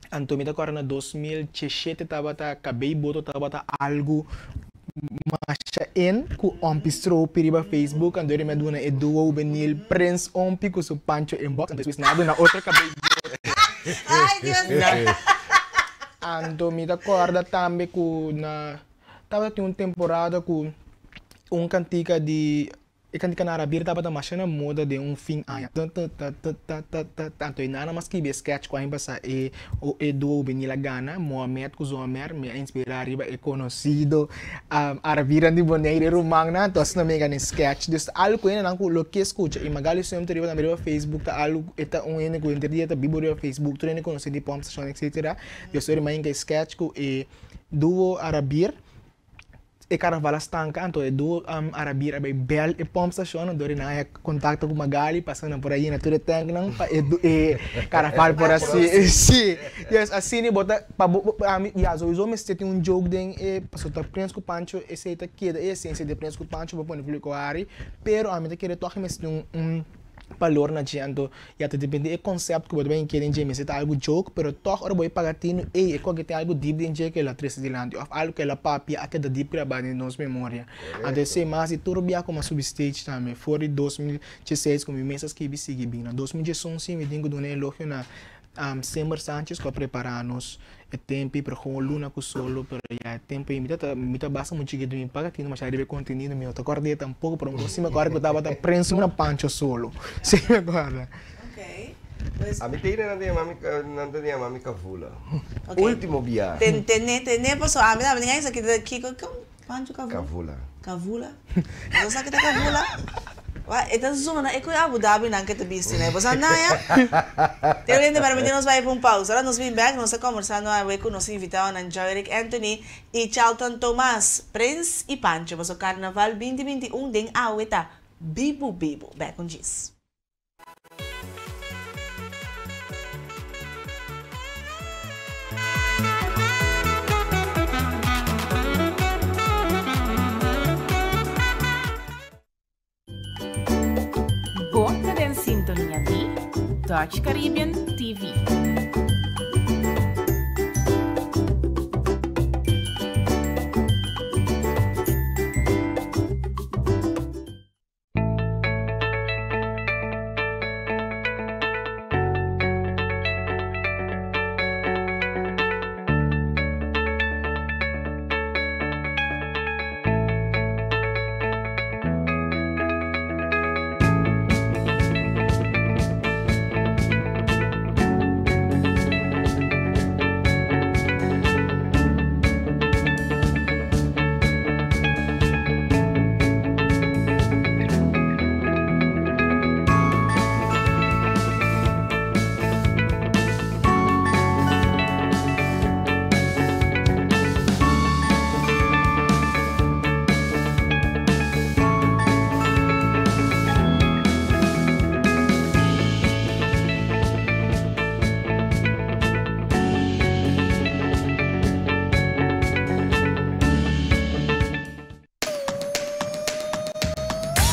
Anto mi ta kòrda na 2017 tabata kabei boto tabata algu masha in ku Ompi Stropi riba Facebook anto mi a duna e duo hubenil Prins Ompi ku su Pancho Inbox anto despues nan a duna otro kabei boto. Ay Dios mío. Anto mi ta kòrda tambe ku na tabata tin un temporada ku un kantika di E kantika na Arabir tabata masha na moda den un fin aña. Ta-ta-ta-ta-ta-ta-ta. Anto e nana mas skibi e sketch ku a pasa e e duo hubenil a gana, Mohamed ku Zoamer, mi a inspirá riba e konosido Arabirnan di Bonaire, e rumannan. Anto asina mi a gana e sketch. Dus ta algu ku hendenan ku lo ke skucha. I Magali Sumter riba tambe riba Facebook ta algu e ta un hende ku henter dia ta bibu riba Facebook. Tur hende konosé di Pòmp Stashon etsetera. Dios ora mi a hinka e sketch ku e duo Arabir. E carnaval a stanca anto e duo Arabir a bay bel e pomp station anto nan haya contacto cu Magali pasa nan por a yena tur e tanknan pa e e carnaval por asi si yes asina bo ta pa bo ami ya souiso mester tin un joke den e pasobra ta Prins cu Pancho esey ta keda e esencia di Prins cu Pancho bo pone publico hari pero ami ta kere toch mester tin un balor na dje anto ya ta depende e concept cu bo ta bay kere den dje mester ta algo joke pero toch ora bo e paga tinu ey e koke tin algo deep den dje cu el a trece dilanti of algo cu el a papia a keda deep graba den nos memoria anto esey mas di tur bia cu mi a subi stage tambe for di 2016 cu mi mes a skibi sigui bin na 2011 si mi tin cu duna elogio na Sember Sanchez cu a prepara nos e tempo pero gewoon luna cu solo pero ya e tempo mi ta mi ta basta mucho chiquito mi paga tino masha riba e contenido mi no ta corda tampoco pero un cos si mi acorda cu tabata Prince una Pancho solo si mi acorda. Ami te nan ta yama mi nan ta yama mi Kavula ultimo biaha. Tene tene paso ami tambe tin a esaki ta kiko Pancho Kavula. Kavula. Kavula? Bo sa ke ta kavula? Wa, e ta zona e ku Abu Dhabi nan ke ta bisti na e. Bo sa naya? Te oyente permiti nos bai pa un pausa. Ora nos bin bek nos ta kombersando awe ku nos invitadonan Joerick Anthony i Charlton Thomas, Prins i Pancho. Paso Karnaval 2021 den awe ta bibu bibu. Bek un djis. Bo ta den sintonia di Dutch Caribbean TV.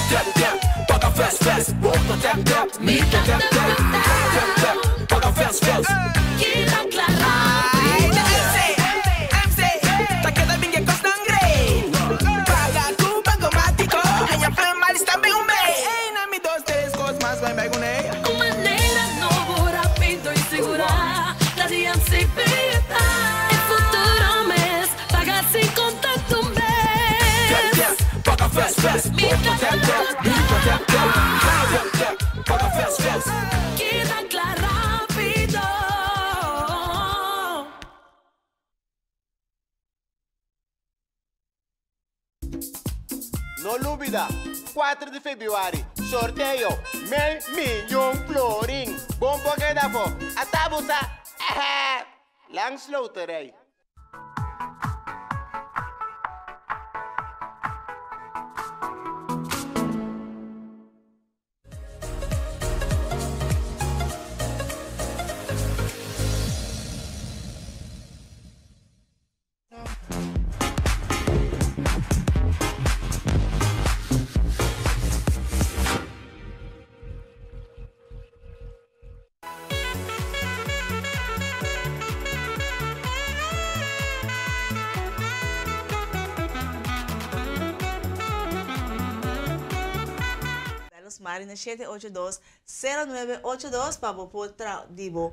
Tap tap, paga fast fast, bo ta tap tap, mi ta tap tap, tap tap, paga fast fast. MC, MC, ta keda bin e kosnan great. Tap tap, paga fast fast. Keda kla rápido. No lubida, 4 di februari, sorteo, mei miyon florin. Bon por keda afó. Ata bo sa! Langs Loterij. Carlos Mari na 782 0982 pa bo por tra di bo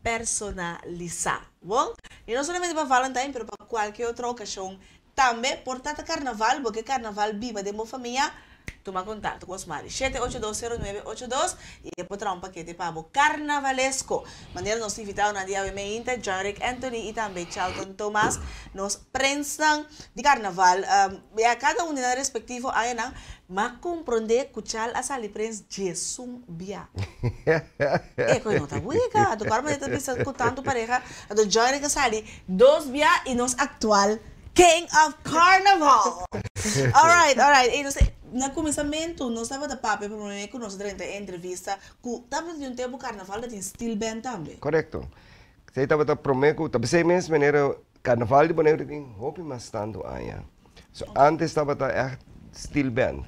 personalisa. Bon, y no solamente pa Valentine pero pa cualke otro ocasion tambe. Por ta ta carnaval, bo ke carnaval biba den bo famia, tuma contacto cu Osmari 782 0982 y e por traha un pakete pa bo carnavalesco. Manera nos invitadonan di awe meinta, Johnrick Anthony y tambe Charlton Thomas, nos prensnan di carnaval. Ya cada un di nan respectivo añanan, m'a comprende cu Chal a sali prens djesun bia. E cu no ta wega. Anto cual manera ta bisa cu tanto pareha, anto Johnrick a sali dos bia y nos actual King of Carnival! Alright, alright. Ey nos na cuminsamentu nos tabata papia prome cu nos a drenta e entrevista cu tabata di un tempo carnaval ta tin steel band tambe. Correcto. Esey tabata prome cu ta pesey mes manera Carnaval di Boneiru tin hopi mas tantu aña. So antes tabata echt steel band.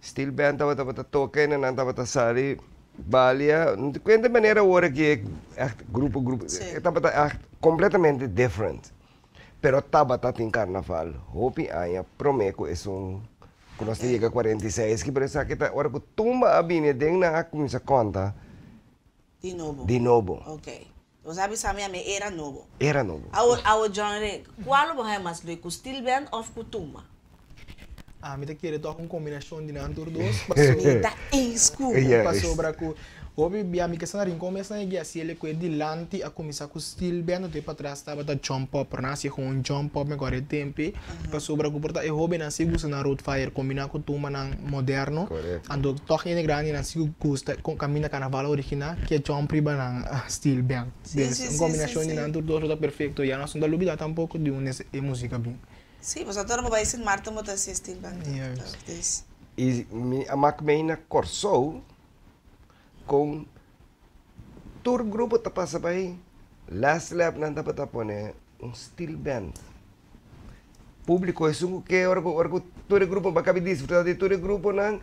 Steel band tabata tabata toka en nan tabata sali balia. No te cuenta manera awor aki echt grupo grupo. E tabata echt completamente different. Pero tabata tin carnaval hopi aña prome cu esun cu nos ta yega 46 ki pero esaki ta ora cu tumba a bini aden nan a cuminsa conta Di nobo. Di nobo. Ok. Bo sa bisa mi ami era nobo. Era nobo. Awo awo John Rick, cual lo bo haya mas leuk, cu steel band of cu tumba? Ami ta kere tok un combinacion di nan tur dos pasobra. Mi ta eens cu bo. Pasobra cu hopi bia mi ke sa na Rincon mes nan e guia si el cu e dilanti a cuminsa cu steel band anto e patras tabata jump up pero nan haci gewoon jump up mejor e tempe pasobra cu por ta e hobennan si gusta nan road fire combina cu tumbanan moderno anto tok hende grandinan si gusta con caminda carnaval origina ke jump riba nan steel band dus un combinacion di nan tur dos lo ta perfecto ya nos no ta lubida tampoco di un e musica bin. Sí, pasobra ora bo bai Sint Maarten bo ta hasi steel band dus. I mi a mak mei na Kòrsou kon tur grupo ta pasa bai last lap nan tabata pone un steel band. Públiko esun ku ke ora ku ora ku tur e grupo bo a kabi disfruta di tur e gruponan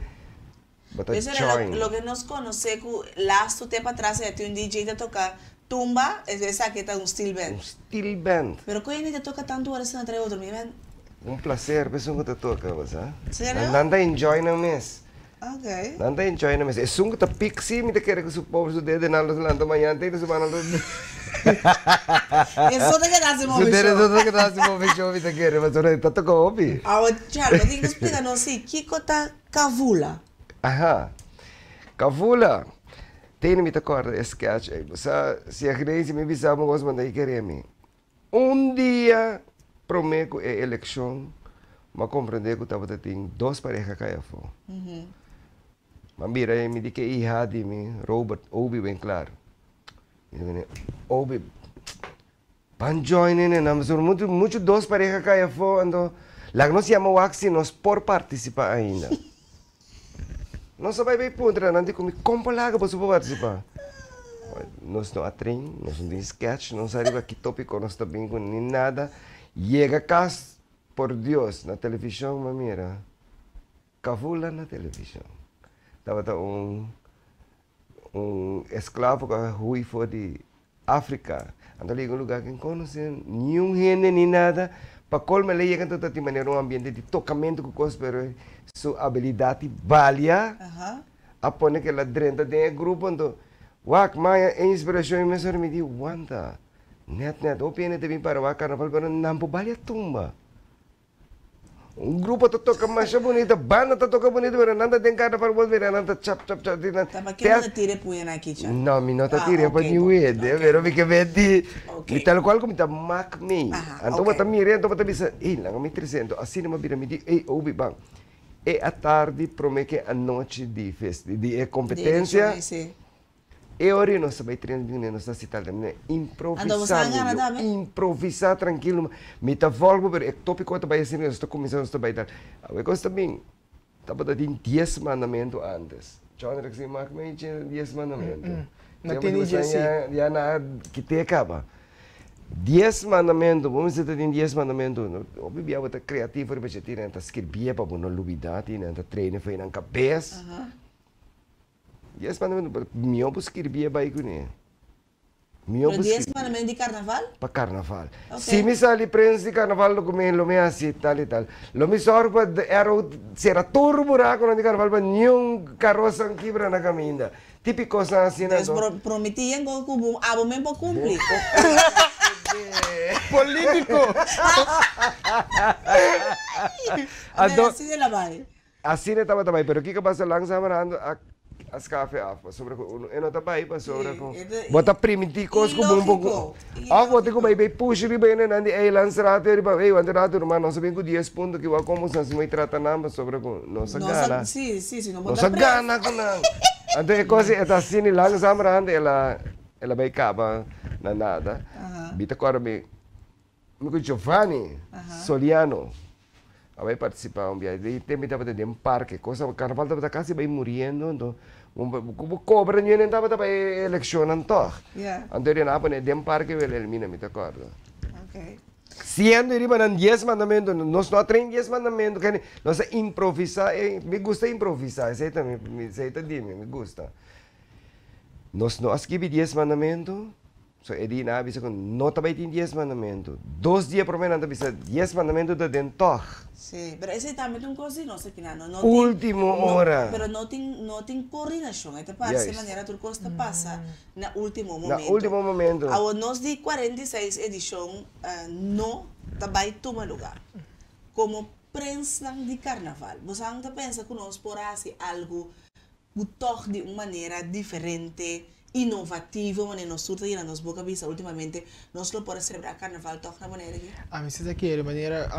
bo ta Eso era join. loke nos konosé ku lastu te patras ya tin un DJ ta toka tumba, esaki ta un steel band. Un steel band. Pero koe hende ta toka tantu ora esnan trae otro mi band. Un placer pa esun ku ta toka bo sa. Serio? Nan ta enjoy nan mes. Ok. Nan ta enjoy nan mes. Esun ku ta pik si mi ta kere ku su pober su dedenan lo lanta mañan te su mannan lo E so ta keda hasi Su dede move so show. ta keda hasi move show mi ta kere pasobra e ta toka hopi. Awa Charlo tin ku splika nos si kiko ta kavula. Aha. Kavula. Tene mi ta kòrda e sketch ei. Bo sa si a Gracie mi bisa bo kos manda i kere mi. Un dia promé ku e elekshon mi a komprendé ku tabata tin dos pareha kai afó. Mi a bira i mi di ke iha di mi, Robert, Obi Winklaar. Mi di kuné, Obi, ban join in nan pasobra muchu muchu dos pareha kai afó anto laga nos yama wak si nos por partisipá ainda. Nos a bai bai puntra nan di ku mi kon por laga boso por partisipá? Nos no a train, nos no tin sketch, nos no sa riba ki topiko nos ta bin ku ni nada. Yega kas, por Dios, na televishon mi a mira Kavula na televishon. Tabata un un esklavo ku a hui for di Afrika. Anto el a yega un lugá ku e no konosé niun hende ni nada. Pa kolmo el a yega anto ta tin manera un ambiente di tokamentu ku kos pero su abilidat di balia a pone ku el a drenta den e grupo. Anto wak maya e inspirashon i mesora mi di wanta nèt nèt hopi hende ta bin para wak karnaval pero nan por balia tumba. Un grupo ta toca masha bunita, banda ta toca bunita, pero nan ta den carnaval bo mira nan ta chap chap chap di nan. Ta pa ke bo ta tira e puña nan aki cha? No, mi no ta tira pa niun hende, pero mi ke benti mi tal cual cu mi ta mak mi. Anto bo ta mira anto bo ta bisa, ey laga mi trece anto asina mi a bira mi di ey Obi ban. E atardi prome ke anochi di festi di e competencia. E ora nos ta bai train bini nos ta hasi tal tambe improvisá mi yu improvisá trankilo mi ta vòlg bo pero e tópiko ta bai asina nos ta kuminsá nos ta bai tal awe kos ta bin tabata tin dies mandamentu antes John Rex di mak mi dies mandamentu No tin ni dje si. Ya na kite kaba dies mandamentu bo mester ta tin dies mandamentu hopi bia bo ta kreativo riba dje tin nan ta skirbié pa bo no lubidá tin nan ta train for nan kabes. Dies mandamentu, pero mihó bo skirbi e bai kuné. Mihó bo skirbi. Pero dies mandamentu di karnaval? Pa karnaval. Ok. Si mi sali prens di karnaval lo ku mi lo mi hasi tal i tal. Lo mi sòru pa de arrow sera tur burakunan di karnaval pa niun karosan kibra na kaminda. Tipi kosnan asina anto. Entonces promití yen ku bo abo men por kumpli. Polítiko. Anto. Asina el a bai. Asina e tabata bai, pero kiko pasa langzamerhand a a skafe af, pasobra ku uno e no ta bai pasobra ku bo ta primintí kos ku bo un poko òf bo tin ku bai bai push riba hendenan di eilandsraad ei riba ey wante rato ruman nos a bin ku dies punto ki wak komo nos a trata nan pasobra ku nos a gana nos a gana ku nan anto e kos ei e ta asina langzamerhand el a el a bai kaba na nada mi ta kòrda mi mi ku Giovanni Soliano. A bai partisipá un biaha. Den tempu mi tabata den parke. Cosa karnaval tabata kasi bai muriendo anto ku bo kobra niun hende tabata bai e elekshonnan tòg. Anto e a pone den parke Wilhelmina mi ta kòrda. Siendo riba nan dies mandamentu nos no a train dies mandamentu kende nos a improvisá mi gusta improvisá esei ta mi esei ta di mi mi gusta. Nos no a skibi dies mandamentu. So e di nan a bisa ku no ta bai tin dies mandamentu. Dos dia promé nan ta bisa dies mandamentu ta den tòg. Sí, pero esei tambe ta un kos di nos aki nan. No tin, Último no, ora. pero no tin, no tin koordinashon. E ta parse Juist. manera tur kos ta pasa na último Na momento. último momento. Awor nos di 46 edishon no ta bai tuma lugá. Komo prensnan di karnaval, bosan ta pensa ku nos por hasi algu ku tòg di un manera diferente, inovativo, manera nos tur ta yena nos boka bisa ultimamente, nos lo por a selebrá karnaval tòg na Bonaire aki? Ami si ta kere manera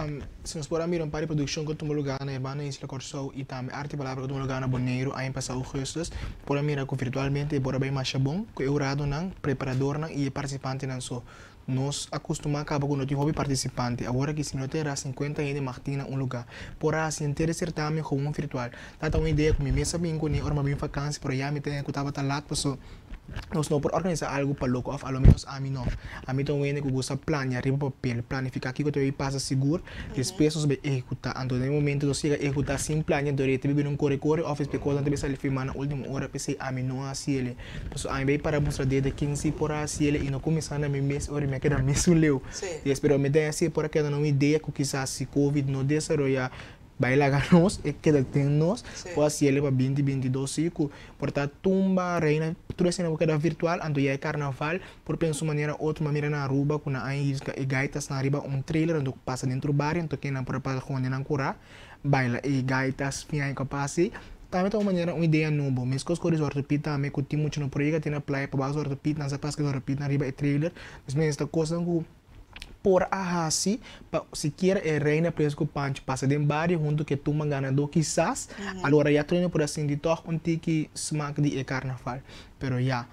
si nos por a mira un par di produkshon ku a tuma lugá na e banda Isla Kòrsou i tambe Arte Palabra ku a tuma lugá na Boneiru aña pasá ougùstùs, por a mira ku virtualmente e por a bai masha bon ku e huradonan, preparadornan i e partisipantenan so. Nos a kustumá kaba ku no tin hopi partisipante. Awor aki si mi no ta era sinkuenta hende mag tin na un lugá. Por a hasi henter e sertamen gewoon virtual. Ta ta un idea ku mi mes a bin kuné ora mi a bin fakansi pero ya mi ta ku tabata lat paso nos no por organisá algu pa loko òf a lo ménos ami no. Ami ta un hende ku gusta plania riba papel, planifiká kiko ta bai pasa sigur, despues nos bai ehekutá. Anto den e momento nos yega ehekutá sin plania anto ta bai bira un kore kore òf despues kosnan ta bai sali firmá na último ora p'esei ami no a hasi el'e. Pasobra ami bai para mustra dede ken si por a hasi el i no kuminsá na mi mes ora mi a keda mesun leu. Yes, pero mi ta hasi por a keda na un idea ku kisas si covid no desaroyá bai laga nos, e keda den nos, por hasi el pa binti 22 si ku por ta tumba, reina, tur esei nan por keda virtual, anto ya e karnaval por pensa un manera otro, mi a mira na Aruba ku nan a hinka e gaitasnan riba un trailer anto pasa dentro bario anto kennan por a pasa konde nan kurá. Baila e gaitas fin aña ku a pasa ei, tambe ta un manera, un idea nobo. Meskos ku Resort Pit tambe ku tin mucha no por yega te na playa pa baha Resort Pit, nan sa pas ku Resort Pit nan riba e trailer. Pues mester ta kosnan ku por a hasi pa sikiera e Reina Prins ku Pancho pasa den bario huntu ku e tumba ganadó kisas, alora ya tur hende por a sinti tòg un tiki smak di e karnaval. Pero ya,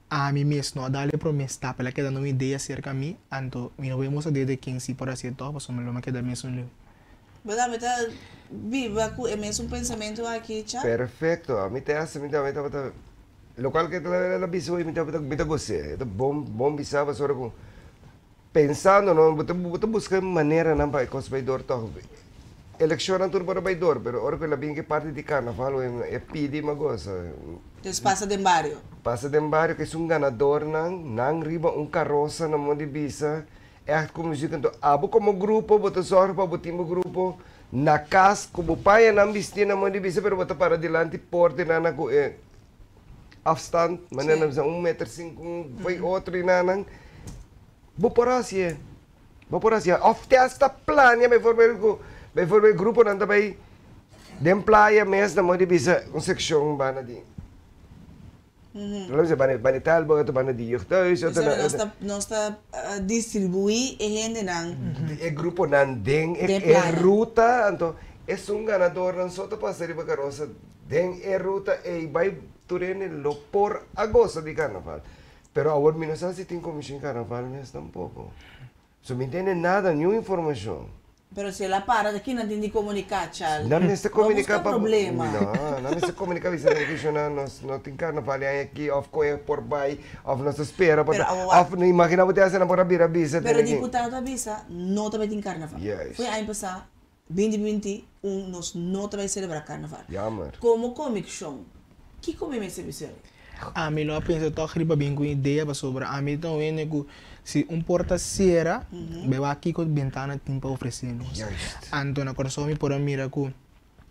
ami mes no a dal e promé stap, el a keda na un idea serka mi, anto mi no por mustra dede ken si por hasié tòg pasobra lo mi a keda mesun leu. Bo tambe ta biba ku e mesun pensamentu aki, Cha? Perfecto, ami te hasta mi tambe tabata locual ke el a bisa hoy mi tabata mi ta gos'é, e ta bon bon bisa pasobra ku pensando no bo ta bo ta buska maneranan pa e kos bai dor tòg. Elekshonnan tur por a bai dor pero ora ku el a bin ku e parti di karnaval hoy e pidi mi a gosa. Dus pasa den bario. Pasa den bario ku esun ganadornan nan riba un karosa na mon di bisa Echt ku muziek anto abo komo grupo bo ta zorg pa bo tin bo grupo na kas ku bo pañanan bisti na mondi bisa pero bo ta para dilanti porta i nana ku e afstand manera nan bisa un meter sinku un fo'i otro i nanan bo por hasié bo por hasié of te hasta plania bijvoorbeeld ku. Bijvoorbeeld gruponan ta bai den playa mes nan modi bisa un seccion banda di Laat me banda banda tal otro banda di jeugdhuis otro Nos ta nos ta distribui e hendenan. E gruponan den e ruta anto esun ganadornan so ta pasa riba karosa den e ruta ey bai tur hende lo por a gosa di karnaval. Pero awor mi no sa si tin comision karnaval mes tampoco. So mi tene nada, niun informacion. Pero si el a para ta kinan tin di comunica, Chal? Nan mester comunica pa. No busca problema. No, nan mester comunica bisa nan kishonan nos no tin carnaval e aña aki of con e por bay of nos ta spera pa ta of imagina bo te haci nan por a bira bisa Pero diputado a bisa no ta bay tin carnaval. Juist. Foi aña pasa 2021 nos no ta bay celebra carnaval. Jammer. Como comiccion Kiko mi mester bisa rei? Ami lo a pensa tòg riba bin ku un idea pasobra ami ta un hende ku si un porta sera bai wak kiko bentana tin pa ofresé nos. Anto na Kòrsou mi por a mira ku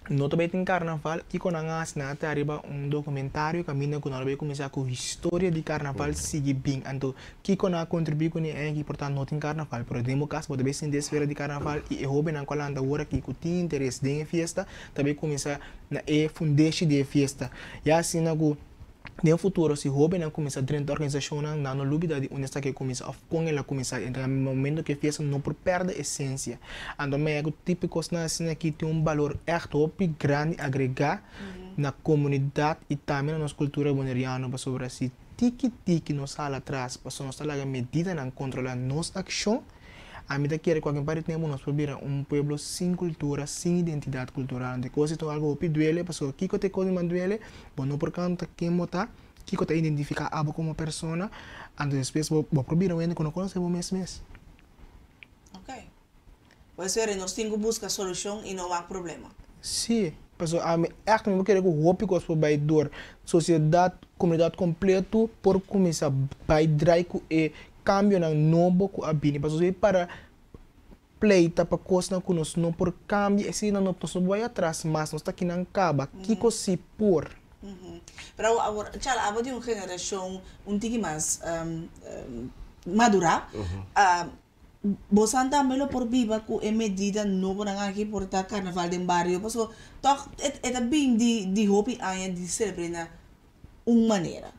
no ta bai tin karnaval, kiko nan a hasi? Nan a traha riba un dokumentario kaminda ku nan lo bai kuminsá ku historia di karnaval sigui bin. Anto kiko nan a kontribuí kuné aki por ta no tin karnaval pero den bo kas bo ta bai sinti e sfera di karnaval i e hóbennan ku a lanta awor aki ku tin interes den e fiesta ta bai kuminsá na e fundeshi di e fiesta. Ya asina ku den futuro si hóbennan kuminsá drenta organisashonnan nan no lubidá di unda esaki a kuminsá òf kon el a kuminsá. Enton na momento ku e fiesta no por pèrdè esensia. Anto mei ku tipo di kosnan asina aki tin un balor ègt hopi grandi agregá na komunidat i tambe na nos kultura boneriano pasobra si tiki tiki nos hala atras pasobra nos ta laga medidanan kontrolá nos akshon. Ami ta kere ku algin par di tempu nos por bira un pueblo sin kultura, sin identidat kultural. Anto e kos ei ta un algu hopi duele, pasobra kiko ta e kos di mas duele? Bo no por kanta ken bo ta, kiko ta identifiká abo komo persona, anto despues bo bo por bira un hende ku no konosé bo mes mes. Ok. Pues Ferry, nos tin ku buska solushon i no wak problema. Sí, pasobra ami ègt mi por kere ku hopi kos por bai dor. Sosiedat, komunidat kompleto por kuminsá bai drai ku e Cambionan nobo cu a bini pasobra si para pleita pa cosnan cu nos no por cambia esey nan no nos no por bay atras mas nos ta kinan caba kico si por. Pero awor Chala abo di un generacion un tiki mas madura bosan tambe lo por biba cu e medida nobonan aki por ta carnaval den bario pasobra toch e ta bin di hopi aña di celebre na un manera.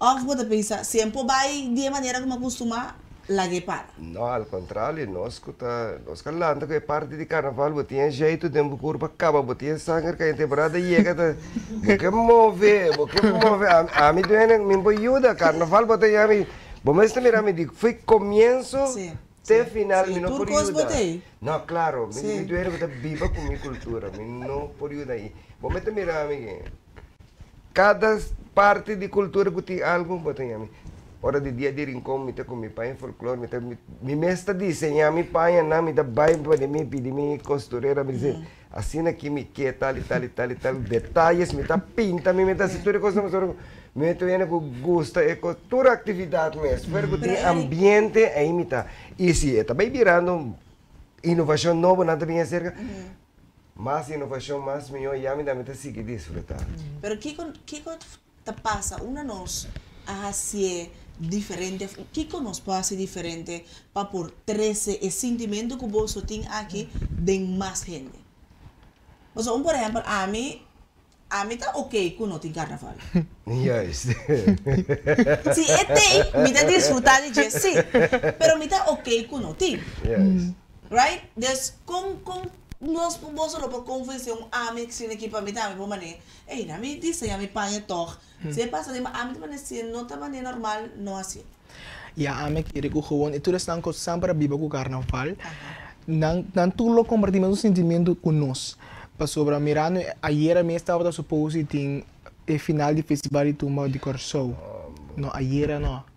Òf bo ta pensa, si N por bai di e manera ku mi a kustumá, lag'é para? No, al kontrario, nos ku ta, nos ka lanta ku e parti di karnaval, bo tin e jeitu den bo kurpa kaba, bo tin e sanger kayente, temporada yega ta, bo ke move, bo ke move, ami duene, mi por yuda, karnaval bo ta yami, bo mes ta mira mi di foi komienso te final mi no por yuda. No, klaro, mi duene ku ta biba ku mi kultura, mi no por yuda i bo mes ta mira mi. Kada parti di kultura ku tin algu bo ta yami. Ora di dia di Rincon mi ta ku mi paña folklor, mi ta mi mes ta diseñá mi pañanan, mi ta bai pa di mi pidi mi kosturera, mi di asina ki mi ke tal i tal i tal i tal detayes mi ta pinta mi ta hasi tur e kosnan pasobra mi ta wende ku gusta e kos tur aktividat mes fuera ku tin ambiente ei mi ta i si e ta bai birando inovashon nobo nan ta bin aserka. Mas inovashon mas mihó ya mi tambe ta sigui disfrutá. Pero kiko kiko ta pasa unda nos a hasié diferente of kiko nos por hasi diferente pa por trese e sintimentu ku boso tin aki den mas hende? Pasobra un por ehèmpel ami ami ta oké ku no tin karnaval. Juist. Si e tin mi ta disfrutá di dje sí, pero mi ta oké ku no tin. Juist. Right? Dus kon kon nos por boso lo por konvensé un ami asina aki pa mi tambe por manera ey na mi diseñá mi paña tòg si e pasa den ami ta manera si no ta manera normal no hasié. Ya ami a kere ku gewoon e tur esnan ku semper a biba ku karnaval nan nan tur lo kompartí mesun sentimentu ku nos pasobra mirando ayera mes tabata supos di tin e final di festival di tumba di Kòrsou no ayera no.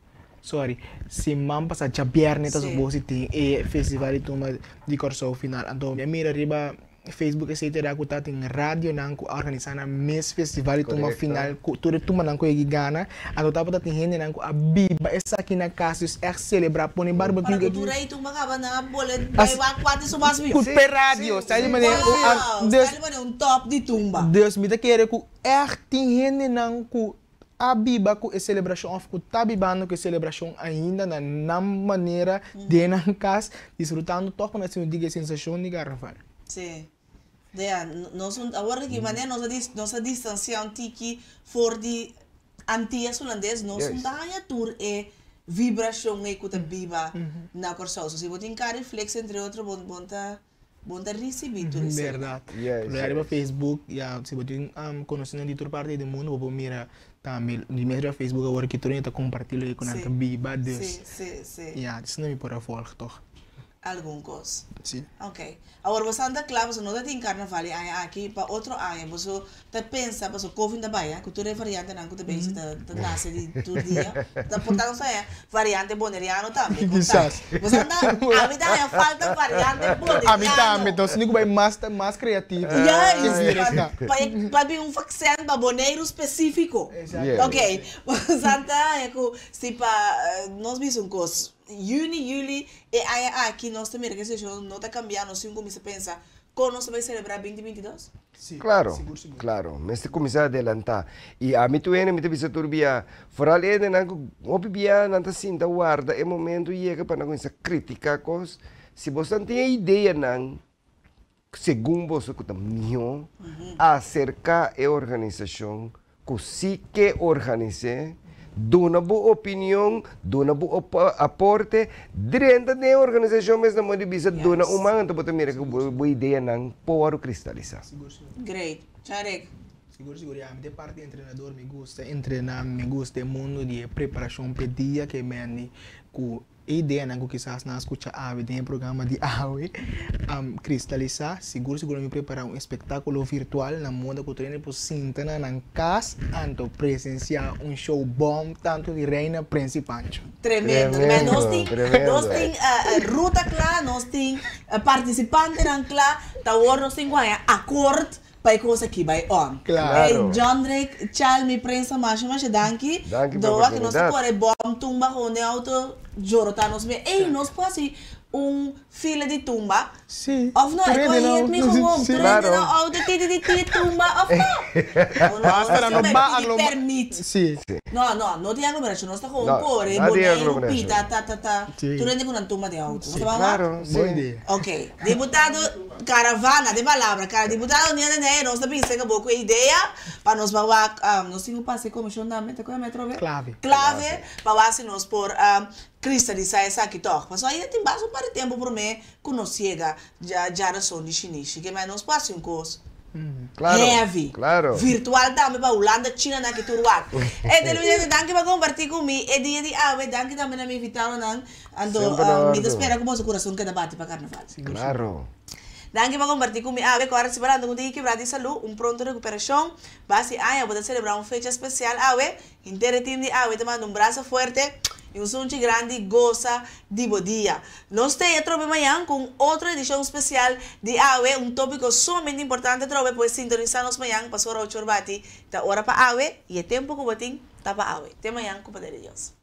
Sorry, siman pasá djabièrnè ta supos di tin e festival di tumba di Kòrsou final. Anto mi a mira riba Facebook etcetera ku ta tin radionan ku a organisá nan mes festival di tumba final ku tur e tumbanan ku e gana. Anto tabata tin hendenan ku a biba esaki na kas dus ègt selebrá pone barbecue. Para ku tur e tumba kaba nan a bole bai wak kuater su mas mihó. Ku pe radio, sa di manera ku a. Wow, sa di manera un top di tumba. Dus mi ta kere ku ègt tin hendenan ku a biba ku e selebrashon òf ku ta bibando ku e selebrashon ainda na nan manera den nan kas disfrutando tòg pa nan sinti e sensashon di karnaval. Sí. Dea, nos un, awor di ki manera nos a dis, nos a distancia un tiki for di Antillas Hulandes, nos un ta haña tur e vibracion ei cu ta biba na Corsou. So si bo tin Cariflex entre otro, bon, bon ta, bon ta ricibi tur esei. Berdad. Lo riba Facebook, ya, si bo tin conocinan di tur parti di mundo, bo por mira tambe, di mes riba Facebook awor ki tur hende ta comparti loke cu nan ta biba, dus. Sí, sí, sí. Ya, asina mi por a volg toch. Algun kos. Sí. Ok. Awor boso anda kla, boso no ta tin karnaval e aña aki, pa otro aña boso ta pensa, paso covid ta bai, ku tur e variantenan ku ta bezig ta ta nase di tur dia, ta por ta nos haña variante boneriano tambe, kon ta? Kisas. Boso anda, ami ta haña falta variante boneriano. Ami tambe, entonces ni ku bai mas mas kreativo. Juist, pa pa bin un vaksin pa Boneiru spesifiko. Exacto. Ok, boso anda haña ku si pa nos bisa un kos. Juni, juli e aña aki nos ta mira ku e situashon no ta kambia, nos tin kuminsá pensa kon nos ta bai selebrá binti 22? Klaro, klaro. Mester kuminsá adelantá. I ami tur hende mi ta bisa tur bia, foral e hendenan ku hopi bia nan ta sinta warda e momento yega pa nan kuminsá kritiká kos. Si boso tin e ideanan segun boso ku ta mihó, aserká e organisashon ku si ke organis'é, duna bo opinion, duna bo aporte, drenta den e organisashon mes na moda di bisa duna un man, anto bo ta mira ku bo ideanan por wòrdu kristalisá. Great. Charek. Sigur sigur ya, mi ta e parti di entrenador, mi gusta entrená, mi gusta e mundu di e preparashon p'e dia ke meni ku E ideanan ku kisas nan a skucha awe den e programa di awe a kristalisá. Sigur sigur mi prepará un espektákulo virtual na moda ku tur hende por sinta na nan kas anto presensiá un show bòm tantu di Reina, Prens i Pancho. Tremendo. Tremendo, Nos tin, tremendo. nos tin ruta kla, nos tin partisipantenan kla, ta awor nos tin ku haña akord Pa e kos aki bai on. Claro. Ey John Drake, Chalmi, Prensa masha masha danki. Danki pa e Doa ku nos ta oportunidat. kore bom tumba gewoon den auto jorota nos me. Ey nos por hasi un fila di tumba. Sí. Of no, Tur e hende kon na hit mi gewoon. Sí. Tur hende na auto ti ti ti ti tumba of no. Basta Nos nan no tin ba pidi agloma. permit. Sí. No, no, no tin aglomeracion. Nos ta gewoon No, kore, no tin Boneiru, aglomeracion. pita, ta ta ta. Sí. Tur hende ku nan tumba den auto. Nos ta ban wak? Claro, sí. Bon idea. Ok. Diputado Caravana, den palabra, cara diputado Nina Ney, nos ta bisa cu bo cu e idea pa nos ba wak, nos tin cu pasa e comision tambe, ta cu e metro be? Clave. Clave, pa wak si nos por cristalisa esaki toch. Pasobra ainda tin basta un par di tempo prome cu nos yega djarason di shinishi, ke mei nos por haci un cos Claro, heavy, claro. virtual tambe pa Hulanda, China nan ki tur wak. E televidente, danki pa comparti cu mi e dia di awe, danki tambe na mi invitadonan. Anto Semper na mi ta ordu. spera ku boso kurason keda bati pa karnaval. Claro. Danki pa kompartí ku mi awe ku ora sibarando ku tin kebra di salú, un pronto rekuperashon. Basi aña bo ta selebrá un fecha spesial awe. Henter e tim di awe ta manda un brasa fuerte i un sunchi grandi gosa di bo dia. Nos ta e atrobe mañan ku un otro edishon spesial di awe, un tópiko sumamente importante atrobe, pues sintonisá nos mañan pasobra ocho or bati ta ora pa awe i e tempu ku bo tin ta pa awe. Te mañan ku poder di Dios.